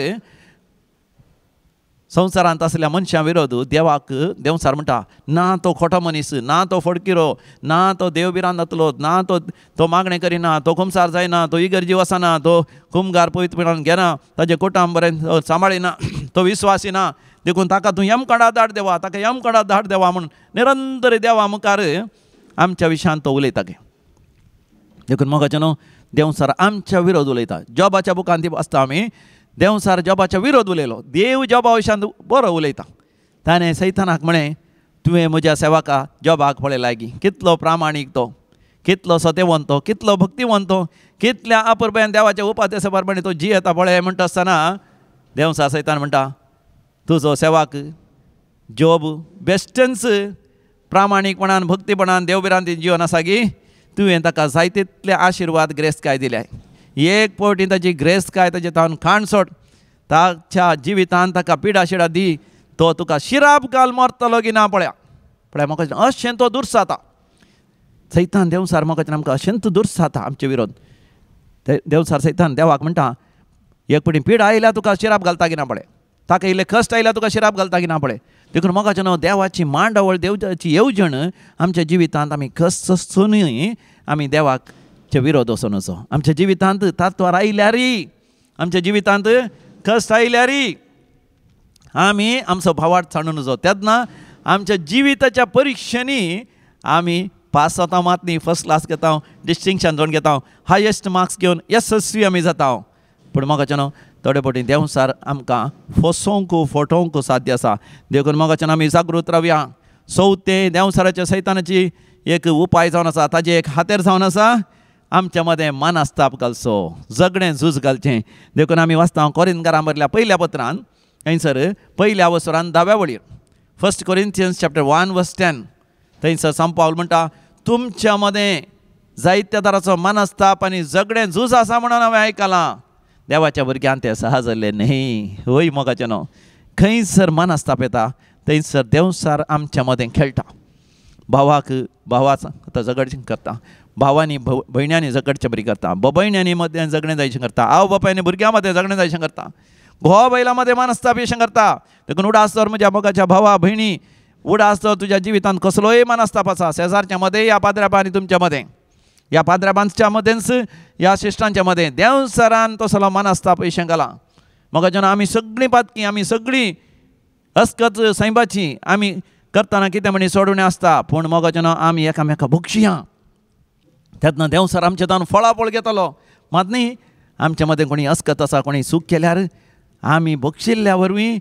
संवसारांत आसल्या मनशां विरोध देवाक देंवचार म्हणटा ना तो खोटो मनीस, ना तो फडकिरो, ना तो देवबिरान जातलो, ना तो तो मागणें करिना, तो खुमसार जायना, तो इगर्जी वचना, तो खुमगार पवित्रपणान घेना, ताजें कुटुंब बरें सांबाळिना, तो विस्वासी ना, देखून ताका तूं यमकंडा धाड देवा, ताका यमकंडा धाड देवा म्हूण निरंतर देवा मुखार आमच्या विशयान तो उलयता. देखून मोगाचें न्हू देंवचार आमच्या विरोध उलयता. जॉबाच्या बुकान ती आसता आमी देंवचार जॉबाच्या विरोध उलयलो. देव जॉबा विशयान बरो उलयता. ताणें सैतानाक म्हळें तुवें म्हज्या सेवका जॉबाक पळय लागीं, कितलो प्रामाणीक तो, कितलो सतेवंत तो, कितलो भक्तिवंत तो, कितल्या अपुरबायेन देवाच्या उपादेसा प्रमाणे तो जियेता पळय म्हणटा आसतना देंवचार सैतान म्हणटा तुजो सेवक जॉब बेश्टेंच प्रामाणीकपणान भक्तीपणान देवभिरांतीन जिवन आसा गी, तुवें ताका जाय तितले आशिर्वाद ग्रेस्तकाय दिल्या. एक फावटी ताची ग्रेस्तकाय ताचे तावन खाण सोड, ताच्या जिवितान ताका पिडा शिडा दी, तो तुका शिराप घाल मरतलो की ना पळया पळया म्हाका अशें तो दुर्साता. सैतान देंवचार म्हाका आमकां अशेंच दुर्साता आमचे विरोध. देंवचार सैतान देवाक म्हणटा एक फावटी पिडा आयल्या तुका शिराप घालता की ना पळय, ताका इल्ले कश्ट आयल्या तुका शिराप घालता की ना पळय. देखून मोगाचें न्हू देवाची मांडावळ, देवाची येवजण आमच्या जिवितांत आमी कश्ट सोसूनय आमी देवाचे विरोध वचोन आमच्या जिवितांत तात्वार आयल्यारय, आमच्या जिवितांत कश्ट आयल्यारय आमी आमचो भावार्थ सांडून वचो. तेन्ना आमच्या जिविताच्या परिक्षेनी आमी पास जाता मात न्ही, फर्स्ट क्लास घेता, डिस्टिंक्शन जोड घेता, हायेस्ट मार्क्स घेवन येसस्वी आमी जाता. पूण मोगाचें न्हू थोडे फावटी देंवचार आमकां फसोवंक फटोवंक साध्य आसा. देखून मोगाच्यान आमी जागृत रावया. चवथें देंवचाराच्या सैतानाची एक उपाय जावन आसा, ताजें एक हातेर जावन आसा आमच्या मदें मनस्ताप घालचो, झगडें झूज घालचें. देखून आमी वाचता कोरिंथकारां बरयल्या पयल्या पत्रान थंयसर 1ल्या वसरान 10व्या वळीर, 1 Corinthians chapter 1 verse 10. थंयसर संत पावल म्हणटा तुमच्या मदें जायत्या तराचो मनस्ताप आनी झगडें झूज आसा म्हणून हांवें आयकलां. देवाच्या भुरग्यान तें सहज जाल्लें न्ही. हय मोगाचें न्हू खंयसर मनस्ताप येता थंयसर देंवचार आमच्या मदें खेळटा. भावाक भावाच आतां झगडचें करता, भावांनी भयण्यांनी झगडचें बरी करता, भयण्यांनी मदें झगडें जायचें करता, आवय बापायनी भुरग्यां मदें झगडें जायचें करता, घोवा बायलां मदें मनस्ताप येशें करता. देखून उडास दवर म्हज्या मोगाच्या भावा भयणी, उडास दवर तुज्या जिवितांत कसलोय मनस्ताप आसा, शेजारच्या मदें, ह्या पाद्र्याबा आनी तुमच्या मदें, ह्या पाद्र्याबांच्या मदेंच, ह्या शिश्टांच्या मदें देंवचारान तसलो मनस्ताप येशें घाला. मोगाच्यान आमी सगळीं पातकी, आमी सगळीं अस्कत सैबाची आमी करतना कितें म्हणी सोडून आसता, पूण मोगाच्यान आमी एकामेका भोगशिया. तेन्ना देंवचार आमच्या तावन फळाफळ घेतलो मात न्ही. आमच्या मदें कोणी अस्कत आसा, कोणी चूक केल्यार आमी भोगशिल्ल्या वरवीं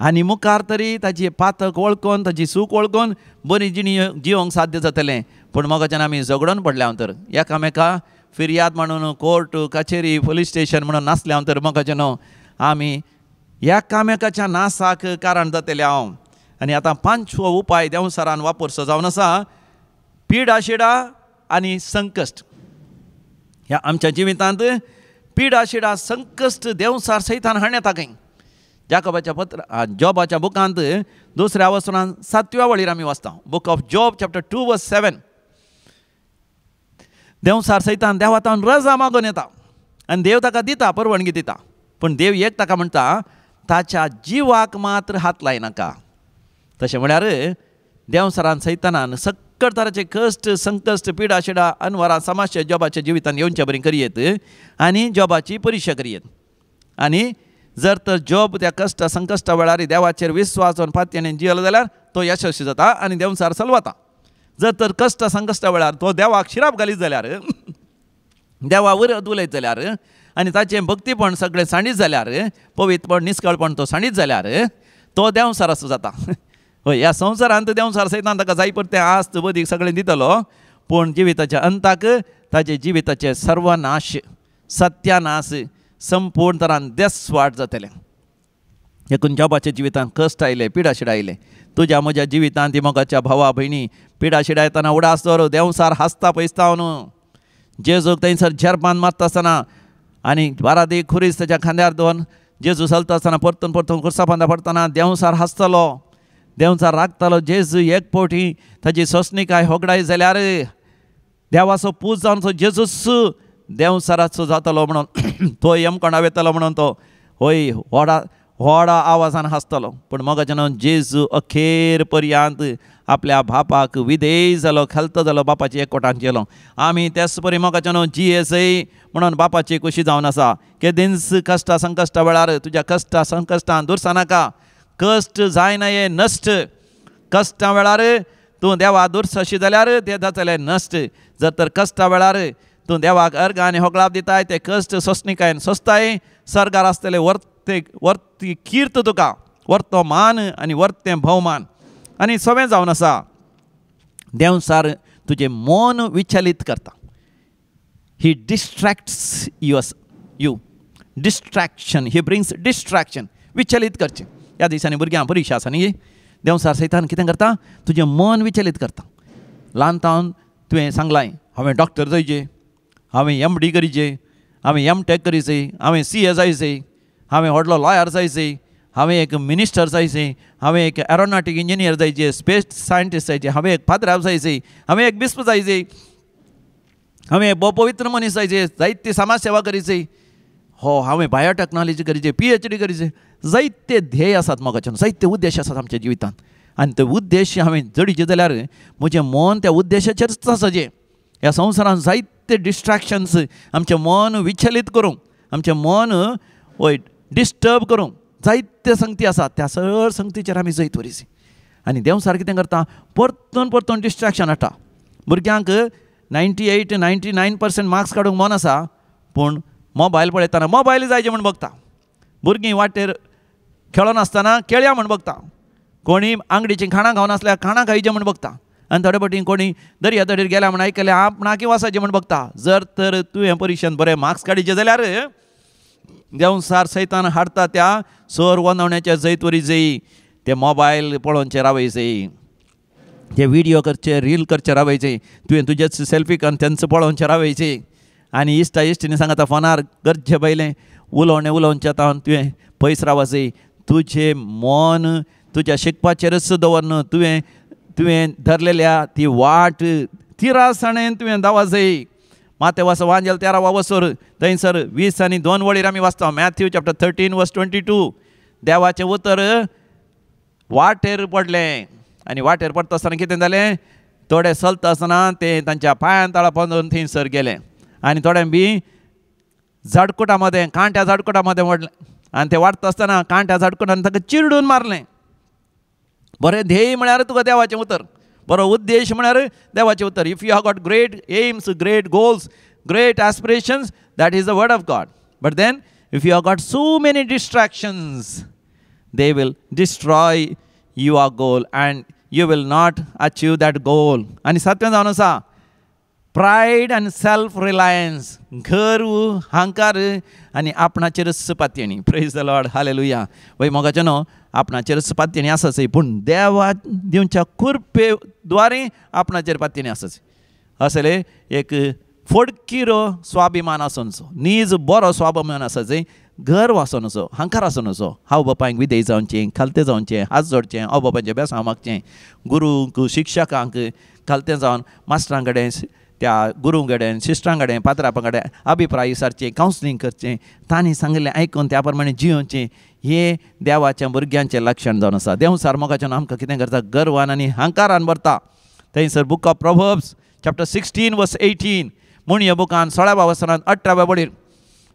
आनी मुखार तरी ताजी पातक वळखून ताजी चूक वळखून बरी जिणी जिवंक साध्य जातलें. पूण मोगाच्यान आमी झगडोन पडल्या तर एकामेका फिर्याद म्हणून कोर्ट कचेरी पोलीस स्टेशन म्हणून नासल्या तर मोगाच्यान आमी एकामेकाच्या नासाक कारण जातलें हांव. आनी आतां पांचवो उपाय देंवचारान वापरचो जावन आसा पिडा शिडा आनी संकश्ट. ह्या आमच्या जिवितांत पिडा शिडा संकश्ट देंवचार सैतान हाडण्याता खंय. जाकोबाच्या पत्र जॉबाच्या बुकांत दुसऱ्या वसनान 7व्या वळीर आमी वाचता, book of Job chapter 2 verse 7. देंवचार सैतान देवातावन रजा मागून येता आनी देव ताका दिता, परवानगी दिता. पूण देव एक ताका म्हणटा ताच्या जिवाक मात्र हात लायनाका. तशें म्हळ्यार देंवचारान सैतानान सक्कड तराचे कश्ट संकश्ट पिडा शिडा अनवरां समाजच्या जॉबाच्या जिवितान येवचे बरी करयेत आनी जॉबाची परिक्षा करयेत. आनी जर तर जॉब त्या कश्ट संकश्टा वेळार देवाचेर विस्वास पातयेन जियेलो जाल्यार तो यशस्वी जाता आनी देंवचार सलवता. जर तर कश्ट संकश्टा वेळार तो देवाक शिराप घालीत जाल्यार, देवा विरोध उलयत जाल्यार आनी ताचें भक्तीपण सगळें सांडीत जाल्यार, पवित्रपण निस्कळपण तो सांडीत जाल्यार तो देंवचाराचो जाता. हय, ह्या संवसारांत देंवचार सैतान ताका जाय परतें आस्त बदीक सगळें दितलो, पूण जिविताच्या अंताक ताचे जिविताचे सर्वनाश सत्यानाश संपूर्ण तरान देसवाट जातलें. देखून जॉबाच्या जिवितांत कश्ट आयले, पिडा शिडा आयले. तुज्या म्हज्या जिवितांत ती मोगाच्या भावा भयणी पिडा शिडा येतना उडास दवर देंवचार हांसता पयसता न्हू. जेजूक थंयसर झेरपान मारता आसतना आनी बारादी खुरीस ताच्या खांद्यार दवरून जेजू चलता आसतना परतून परतून खुर्सा पडटना देंवचार हांसतलो, देंवचार राखतालो. जेजू एक फावटी ताजी सोंसणीकाय होगडाय जाल्यार देवाचो पूत जावन तो जेजूच देंवचाराचो जातलो म्हणून तो यमकोणा वेतलो म्हणून तो हय व्हडा व्हडा आवाजान हांसतलो. पूण मोगाच्यान जेजू अखेर पर्यंत आपल्या बापाक विधेय जालो, खेलतो जालो, बापाची एकवटान जेलो. आमी तेच परी मोगाच्यान जियेसय म्हणून बापाची खुशी जावन आसा. केदींच कश्टा संकश्टा वेळार तुज्या कश्टा संकश्टान दुरसानाका. कश्ट जायना हे नश्ट. कश्टां वेळार तूं देवा दुरसाशी जाल्यार ते जातले नश्ट. जर तर कश्टा वेळार तूं देवाक अर्घ आनी होगळाप दिताय ते कश्ट सोंसणीकायेन सोंसताय, सर्गार आसतले वर्ते वर्ती कीर्त तुका, वर्तो मान आनी वर्तें भोवमान. आनी सवें जावन आसा देंवचार तुजें मन विचलीत करता. He distracts you distraction, he brings distraction, विचलीत करचें. ह्या दिसांनी भुरग्यांक परिक्षा आसा न्ही, देंवचार सैतान कितें करता तुजें मन विचलीत करता. ल्हान तावन तुवें सांगलां हांवें डॉक्टर जायचे, हांवें एम डी करीचे, हांवें एम टेक करीचे, हांवें सी ए जायचे, हांवें व्हडलो लॉयर जायचे, हांवें एक मिनिस्टर जायचे, हांवें एक एरोनॉटीक इंजिनियर जायचे, स्पेस सायंटिस्ट जायचे, हांवें एक पाद्राव जायचे, हांवें एक बिस्प जायचे, हांवें एक भोव पवित्र मनीस जायचे, जायती समाज सेवा करीचे, हो हांवें बायोटॅक्नॉलॉजी करीचे, पीएचडी करीचे. जायते ध्येय आसात मोगाच्यान, जायते उद्देश आसात आमच्या जिवितांत. आनी ते उद्देश हांवें जडीचे जाल्यार म्हजें मन त्या उद्देशाचेरच आसा. ह्या संवसारांत जायते डिस्ट्रॅक्शन्स आमचें मन विचलीत करूंक, आमचें मन वय डिस्टर्ब करूंक जायते संगती आसात. त्या सगळ्या संगतीचेर आमी जैत व्हरीची. आनी देंवचार कितें करता परतून परतून डिस्ट्रॅक्शन हाडटा. भुरग्यांक 98 99% मार्क्स काडूंक मन आसा, पूण मोबायल पळयतना मोबायल जायचे म्हूण बगता. भुरगीं वाटेर खेळोन आसतना खेळया म्हूण बगता. कोणी आंगडीचीं खाणां खावन आसल्यार खाणां खायचें म्हूण बगता. आनी थोडे फावटी कोणी दर्या तडीर गेल्या म्हूण आयकलें आपणाकी वचायचें म्हूण बगता. जर तर तुवें परिक्षेंत बरें मार्क्स काडीचे जाल्यार देंवचार सैतान हाडटा त्या सोर वनवण्याच्या जैत वरी ते मोबायल पळोवचे रावयचे, ते व्हिडियो करचे, रील करचे रावयचे, तुवें तुजेच सेल्फी करून तेंचो पळोवचे रावयचे. आनी इश्टा इश्टिनी सांगता फोनार गरजे पयलें उलोवणें उलोवचें तावन तुवें पयस रावचे. तुजें मन तुज्या शिकपाचेरच दवरन तुवें तुवें धरलेल्या ती वाट तिरासाणेन तुवें धांवाजय. माते वास वांजेल 13 वसोर थंयसर 20 आनी 2 वळीर आमी वाचता, मॅथ्यू चॅप्टर 13 वर्स 22. देवाचें उतर वाटेर पडलें आनी वाटेर पडटा आसतना कितें जालें, थोडे चलता आसतना ते तांच्या पांयान तळा पोंदून थंयसर गेले आनी थोडे बी झाडकुटा मदें कांट्या झाडकुटा मदें पडलें आनी ते वाडटा आसतना कांट्या झाडकुटान ताका चिरडून मारलें. बरें ध्येय म्हळ्यार तुका देवाचें उतर, बरो उद्देश म्हळ्यार देवाचें उतर. If you have got great aims, great goals, great aspirations, that is the word of God. But then if you have got so many distractions, They will destroy your goal and you will not achieve that goal. आनी सातवें जावन आसा pride आनी self Reliance, गर्व, हंकार आनी आपणाचेरच पातयेणी. प्रेज the Lord, hallelujah. वय मोगाचें न्हू, आपणाचेरच पातयेणी आसाच, पूण देवा दिवच्या कृपे द्वारे आपणाचेर पातयेणी आसाच. असले एक फोडकिरो स्वाभिमान आसूनचो, नीज बरो स्वाभिमान आसाच, गर्व आसूनचो, हंकार आसूनचो. हांव बापायक विधेय जावचें, खालतें जावचें, हात जोडचें, हांव बापायचें बेसांव मागचें, गुरूंक शिक्षकांक खालतें जावन मास्टरां कडेन, त्या गुरूं कडेन, सिस्टरां कडेन, पात्रापां कडेन अभिप्राय विचारचें, कावन्सिलींग करचें, तांणी सांगिल्लें आयकून त्या प्रमाणे जियोवचें. हें देवाच्या भुरग्यांचें लक्षण जावन आसा. देंवचार मोगाच्यान आमकां कितें करता, गर्वान आनी हंकारान भरता. थंयसर book of Proverbs chapter 16 verse 18 म्हूण ह्या बुकान 16व्या वसरान 18व्या वडीर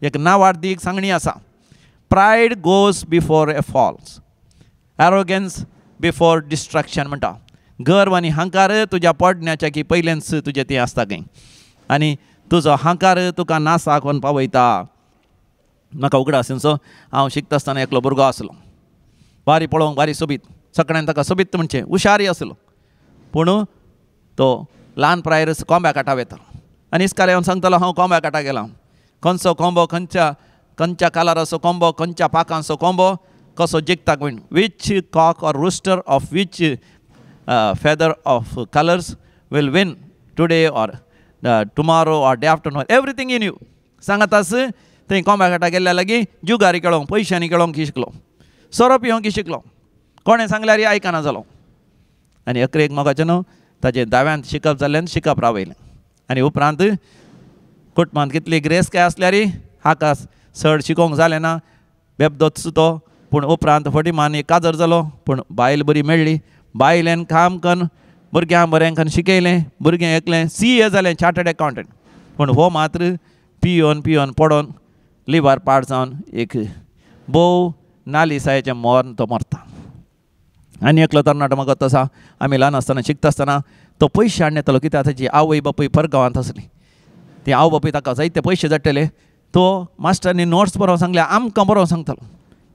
एक नावार्दीक सांगणी आसा. Pride goes before a falls, arrogance before destruction म्हणटा. गर्व आनी हंकार तुज्या पडण्याच्या की पयलेंच तुजें तें आसता खंय, आनी तुजो हंकार तुका नासाक व्हरून पावयता. म्हाका उगडास आसूनचो, हांव शिकता आसतना एकलो भुरगो आसलो, बारी पळोवंक बारी सोबीत, सगळ्यान ताका सोबीत म्हणचें, हुशारी आसलो, पूण तो ल्हान प्रायरच कोंब्या काटा वेतालो आनी इस्काल येवन सांगतालो, हांव कोंब्या काटा गेला, खंयचो कोंबो, खंयच्या खंयच्या कलराचो कोंबो, खंयच्या पाकांचो कोंबो कसो जिखता म्हूण, which cock or rooster of which feather of colours will win today or tomorrow or day after, everything in you. सांगातास थंय कोंब्या काटा गेल्ल्या लागीं जुगारी खेळोंक, पयशांनी खेळोंक शिकलो, सोरो पिवंक शिकलो, कोणें सांगल्यार आयकना जालो. आनी अकरेक मोगाचें न्हू ताजें दाव्यांत शिकप जाल्ल्यान शिकप रावयलें. आनी उपरांत कुटुंबांत कितली ग्रेस काय आसल्यार हाका चड शिकोवंक जालें ना, बेबदोच तो. पूण उपरांत फटी मान एक काजर जालो, पूण बायल बरी मेळ्ळी, बायलेन काम कन्न भुरग्यांक बरें कन्न शिकयलें, भुरगें एकलें CA जालें, चार्टर्ड एकावंटंट. पूण हो मात्र पियोन पियोन पडोन लिव्हर पाड जावन एक भोव नालिसायेचें मरण तो मरता. आनी एकलो तरणाटो म्हाका आसा, आमी ल्हान आसतना शिकता आसतना तो पयशे हाडून येतालो, कित्याक ताची आवय बापूय परगांवांत आसली, ती आवय बापूय ताका जायते पयशे धाडटले. तो मास्टरांनी नोट्स बरोवन सांगले, आमकां बरोवन सांगतालो,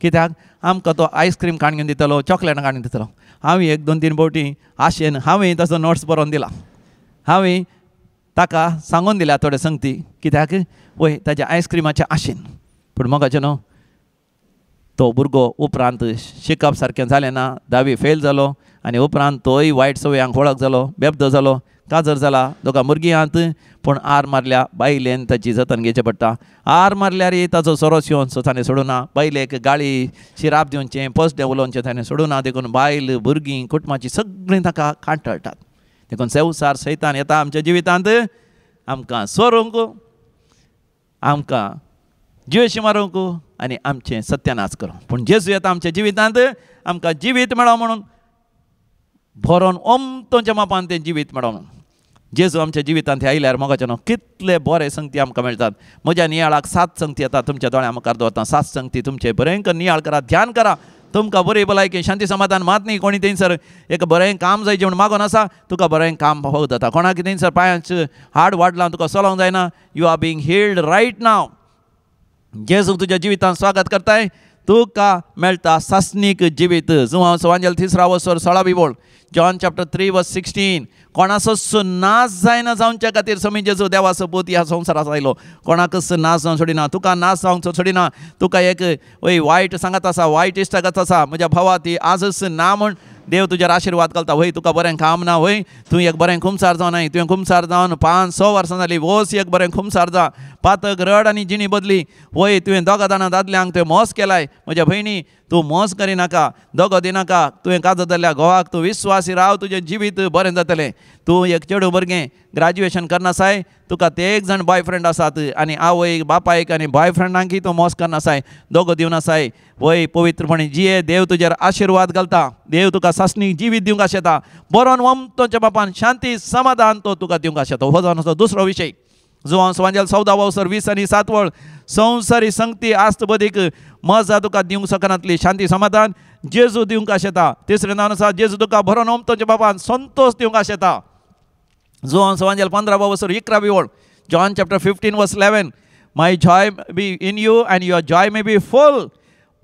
कित्याक आमकां तो आयस्क्रीम काडून घेवन दितालो, चॉकलेटां काडून दितालो. हांवें 1 2 3 फावटी आशेन हांवें ताचो नोट्स बरोवन दिला, हांवें ताका सांगून दिल्या थोडे संगती, कित्याक वय ताच्या आयस्क्रिमाच्या आशेन. पूण मोगाचें न्हू, तो भुरगो उपरांत शिकप सारकें जालें ना, 10वी फेल जालो आनी उपरांत तोय वायट सवयांक वळख जालो, बेबदो जालो, काजर जाला, दोगां भुरगीं आहात, पूण आर मारल्या बायलेन ताची जतन घेवचें पडटा. आर मारल्यार ताचो सोरो येवनसो ताणें सोडूना, बायलेक गाळी शिराप दिवचें, पसडें उलोवचें ताणें सोडूना, देखून बायल भुरगीं कुटुंबाचीं सगळीं ताका कांटळटात. देखून संवसार सैतान येता आमच्या जिवितांत आमकां सोरूंक, आमकां जिवेशी मारूंक आनी आमचें सत्यानाश करूंक. पूण जेजू येता आमच्या जिवितांत आमकां जिवीत मेळो म्हणून, भरोन ओमतोच्या मापान तें जिवीत मेळो म्हणून. जेजू आमच्या जिवितांत आयल्यार मोगाचें न्हू कितले बरे संगती आमकां मेळटात. म्हज्या नियाळाक 7 संगती येता, तुमच्या दोळ्या मुखार दवरता 7 संगती. तुमचें बरें नियाळ करा, ध्यान करा, तुमकां बरी भलायकी शांती समाधान मात न्ही. कोणी थंयसर एक बरें काम जाय म्हूण मागून आसा, तुका बरें काम फावो जाता. कोणाक थंयसर पांयांच हाड वाडलां, तुका चलोवंक जायना, you are being healed right now. जेजू तुज्या जिवितांत स्वागत करताय, तुका मेळटा सासणीक जिवीत. जुवांव सवांजेल 3 वसर 16 बोल, जॉन चॅप्टर 3 वर्स 16. कोणाचोच नाश जायना जावच्या खातीर समी जेजू देवाचो पूत ह्या संवसारांत आयलो. कोणाकच नाश जावंक सोडिना, तुका नाश जावंक सोडिना. तुका एक वय वायट सांगत आसा, वायट इश्टागत आसा, म्हज्या भावा ती आजच ना म्हूण देव तुजेर आशिर्वाद घालता. वय तुका बरें काम ना, वय तूं एक बरें खुमसार जावं नाय, तुवें खुमसार जावन 5-6 वर्सां जालीं, वोस एक बरें खुमसार जा, पातक रड आनी जिणी बदली. वय तुवें दोगा जाणां दादल्यांक तुवें मोस केलाय, म्हज्या भयणी तूं मोस करिनाका, दोगो दिनाका. तुवें काजो जाल्ल्या घोवाक तूं विस्वासी राव, तुजें जिवीत बरें जातलें. तूं एक चेडूं भुरगें ग्रॅज्युएशन करनासाय, तुका ते एक जाण बॉयफ्रेंड आसात आनी आवयक बापायक आनी बॉयफ्रेंडांकय तूं मोस करनासाय, दोगो दिवनासाय. वय पवित्रपणे जिये, देव तुजेर आशिर्वाद घालता, देव तुका सासणीक जिवीत दिवंक आशेता, बरोवन वमतोच्या बापान शांती समाधान तो तुका दिवंक आशेता. हो जावन आसा दुसरो विशय. जुवांव सवांजेल 14 वसर 20 आनी 7 वळ, संवसारी संगती आस्त बदीक मजा तुका दिवंक शकनातली, शांती समाधान जेजू दिवंक आशेता. तिसरें नांव आसा जेजू तुका भरोन ओमतोच्या बापान संतोश दिवंक आशेता. जुवांव सवांजेल 15 वसर 11 वळ, John chapter 15 verse 11, my joy be in you and your joy may be full.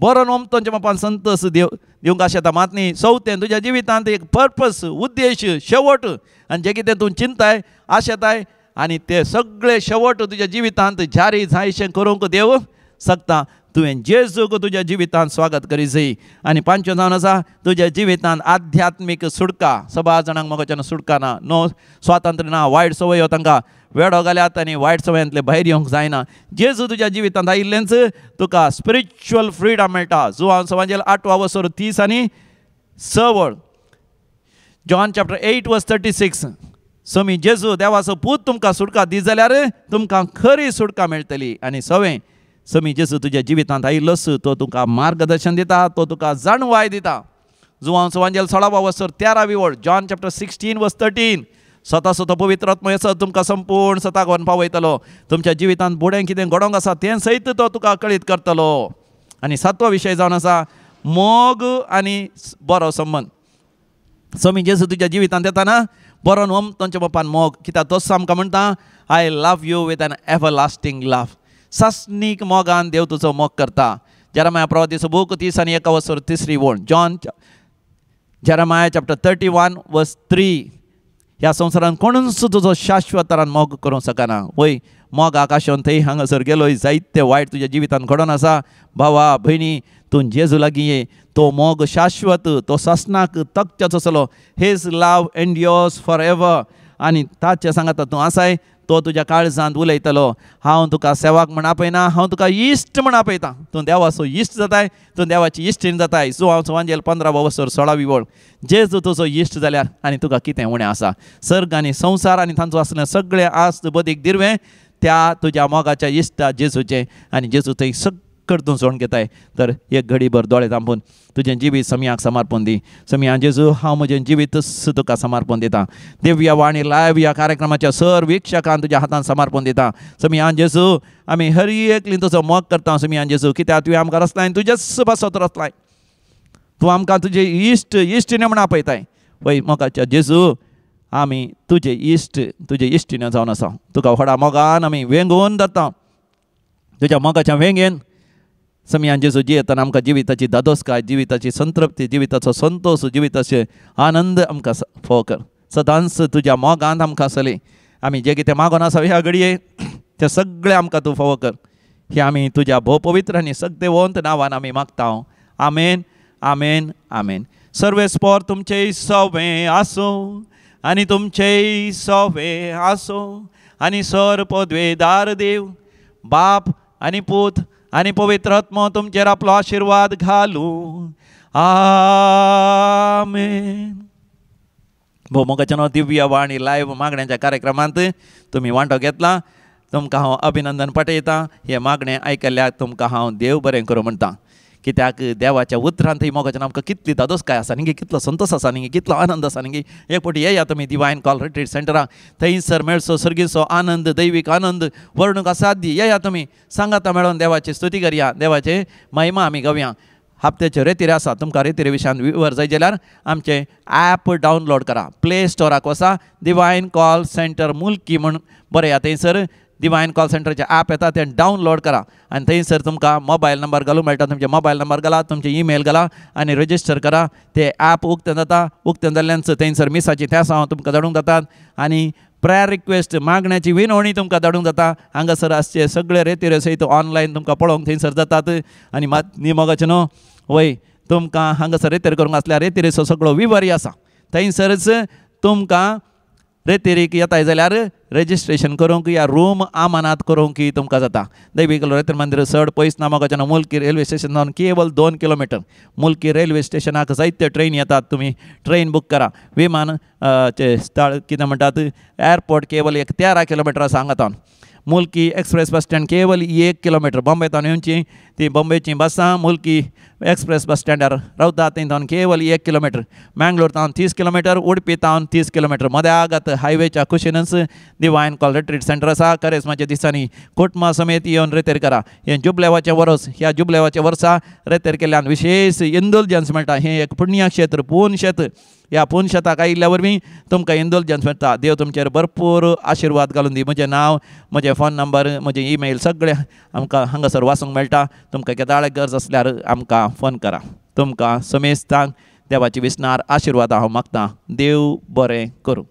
बरो नोमतोंच्या बापान संतोष दिवंक आशेता मात न्ही. चवथें तुज्या जिवितांत एक पर्पस, उद्देश, शेवट आनी जें कितें तूं चिंताय आशेताय आनी ते सगळे शेवट तुज्या जिवितांत जारी जायशें करूंक देव शकता. तुवें जेजूक तुज्या जिवितांत स्वागत करी जाय. आनी पांचवें जावन आसा तुज्या जिवितांत आध्यात्मीक सुटका. सभा जाणांक मोगाच्यान सुटका ना, नो स्वातंत्र्य ना, वायट संवयो तांकां वेडो घाल्यात आनी वायट संवयांतले भायर येवंक जायना. जेजू तुज्या जिवितांत आयिल्लेंच तुका स्पिरिच्युअल फ्रिडम मेळटा. जुवान सवांजेल 8 वसर 30 आनी 6 वळ, जॉन चॅप्टर 8 वर्स 36. समी जेजू देवाचो पूत तुमकां सुटका दी जाल्यार तुमकां खरी सुटका मेळटली. आनी सवें समी जेजू तुज्या जिवितांत आयिल्लोच तो तुका मार्गदर्शन दिता, तो तुका जाणवाय दिता. जुवान सवांजेल 16 वसर 13 वळ, जॉन चॅप्टर 16 वर्स 13. स्वता स्वता पवित्र आत्मो येसो तुमकां संपूर्ण सताक व्हरून पावयतलो. तुमच्या जिवितांत बुडें कितें घडोवंक आसा तें सयत तो तुका कळीत करतलो. आनी सातवो विशय जावन आसा मोग आनी बरो संबंद. समी जेजू तुज्या जिवितांत येताना बरो न्हय तांच्या बापान मोग, कित्याक तोच आमकां म्हणटा I love you with an everlasting love. सासणीक मोगान देव तुजो मोग करता. जेरमाया प्रवादीचो बूक 30 आनी 1 वसर 3 वळ, जॉन जेरमाया चॅप्टर 31 वर्स 3. ह्या संवसारान कोणूच तुजो शाश्वतरान मोग करूंक शकना. वय मोग आकाशान थंय हांगासर गेलो, जायते वायट तुज्या जिवितान घडोवन आसा. भावा भयणी तूं जेजू लागीं ये, तो मोग शाश्वत, तो सासणाक तकच्याचो आसलो. His love endures for ever. आनी ताचे सांगाता तूं आसाय, तो तुज्या काळजांत उलयतलो. हांव तुका सेवाक म्हण आपयना, हांव तुका इश्ट म्हण आपयता. तूं देवाचो इश्ट जाताय, तूं देवाची इश्टीण जाताय. जुवांव सुवांजेल 15 वसर 16 वळ, जेजू तुजो इश्ट जाल्यार आनी तुका कितें उणें आसा? सर्ग आनी संवसार आनी तांचो आसलें सगळें आस्त बदीक दिरवें त्या तुज्या मोगाच्या इश्टा जेजूचें. आनी जेजू थंय सगळें तूं सोडून घेताय. तर एक घडीभर दोळे थांबून तुजें जिवीत समयाक समर्पण दी. समया जेजू हांव म्हजें जिवीतच तुका समर्पण दिता. दिव्य वाणी लायव्ह ह्या कार्यक्रमाच्या सर वीक्षकान तुज्या हातान समर्पण दिता. समया जेजू आमी हर एकली तुजो मोग करता. समया जेजू कित्याक तुवें आमकां रचलाय, तुजेच पासत रचलाय. तूं आमकां तुजे इश्ट इश्टिणे म्हण आपयताय. वय मोगाच्या जेजू आमी तुजे इश्ट तुजे इश्टिणे जावन आसा. तुका व्हडा मोगान आमी वेंगोवन धरता. तुज्या मोगाच्या वेंगेन समयान जेजू जियेतना आमकां जिविताची धादोसकाय, जिविताची संतृप्ती, जिविताचो संतोश, जिविताचे आनंद आमकां फोव कर. सदांच तुज्या मोगांत आमकां आसली. आमी जे कितें मागोन आसा ह्या घडये तें सगळें आमकां तूं फोव कर. हें आमी तुज्या भोव पवित्र आनी सगदेवंत नांवान आमी मागता. आमेन, आमेन, आमेन. सर्वेस्पोर तुमचेय सवें आसूं आनी तुमचेय सवें आसूं आनी सर पदवेदार देव बाप आनी पूत आनी पवित्र आत्मो तुमचेर आपलो आशिर्वाद घालूं. आमेन. भोव मोगाच्या नांव दिव्य वाणी लायव्ह मागण्यांच्या कार्यक्रमांत तुमी वांटो घेतला, तुमकां हांव अभिनंदन पाठयतां. हें मागणें आयकल्यार तुमकां हांव देव बरें करूं म्हणटा. कित्याक देवाच्या उतरांत थंय मोगाच्या आमकां कितली धादोसकाय आसा न्ही, कितलो संतोश आसा न्ही, कितलो आनंद आसा न्ही. एक फावटी येया तुमी डिवायन कॉल रिट्रीट सेंटराक, थंयसर मेळचो सर्गीचो आनंद, दैवीक आनंद वर्णूंक असाध्य. येया तुमी सांगाता मेळोन देवाची स्तुती करया, देवाचे महिमा आमी गावया. हप्त्याच्यो रेतिरे आसा, तुमकां रेतिरे विशयान विवर जाय जाल्यार आमचें ॲप डावनलोड करा. प्ले स्टोराक वसा, डिवायन कॉल सेंटर मुल्की म्हूण बरया, थंयसर डिवायन कॉल सेंटरचें ॲप येता, तें डावनलोड करा. आनी थंयसर तुमकां मोबायल नंबर घालूंक मेळटा. तुमचें मोबायल नंबर घाला, तुमचें ईमेल घाला आनी रजिस्टर करा. तें ॲप उक्तें जाता. उक्तें जाल्ल्यान थंयसर मिसाची तेसां तुमकां धाडूंक जातात आनी प्रेयर रिक्वेस्ट मागण्याची विनवणी तुमकां धाडूंक जाता. हांगासर आसचे सगळे रेतिरे सयत ऑनलायन तुमकां पळोवंक थंयसर जातात. आनी मात मोगाचें न्हू वय तुमकां हांगासर रेतेर करूंक आसल्यार रेतिरेचो सगळो विवरी आसा. थंयसरच तुमकां रेतिरीक येताय जाल्यार रजिस्ट्रेशन करूंक या रूम आमानात करूंक तुमकां जाता. दैवीक रेतर मंदिर चड पयस ना मोगाच्यान मुल्की रेल्वे स्टेशन जावन केवल 2 किलोमिटर. मुल्की रेल्वे स्टेशनाक जायते ट्रेन येतात, तुमी ट्रेन बूक करा. विमान स्थळ कितें म्हणटात एअरपोर्ट केवल एक 13 किलोमिटर आसा हांगा. मुल्की एक्सप्रेस बस स्टँड केवल 1 किलोमिटर. बॉम्बे तावन येवची ती बॉम्बेची बसां मुल्की एक्सप्रेस बस स्टँडार रावता, थंय तावन केवल 1 किलोमिटर. मँगलोर तावन 30 किलोमिटर, उडपी तावन 30 किलोमिटर. मद्यागत हायवेच्या कुशीनच डिवायन कॉल रिट्रीट सेंटर आसा. करेस्माच्या दिसांनी कुटुंबा समेत येवन रेतेर करा. हें जुबलेवाचें वर्स, ह्या जुबलेवाच्या वर्सा रेतेर केल्ल्यान विशेष इंडल्जन्स मेळटा. हें एक पुण्यक्षेत्र, पूर्ण क्षेत्र. ह्या पुनशताक आयिल्ल्या वरवीं तुमकां इंदुलजन्स मेळटा. देव तुमचेर भरपूर आशिर्वाद घालून दी. म्हजें नांव, म्हजें फोन नंबर, म्हजें ईमेल सगळें आमकां हांगासर वाचूंक मेळटा. तुमकां केदाळे गरज आसल्यार आमकां फोन करा. तुमकां समेस्तांक देवाची विसनार आशिर्वाद हांव मागतां. देव बरें करूं.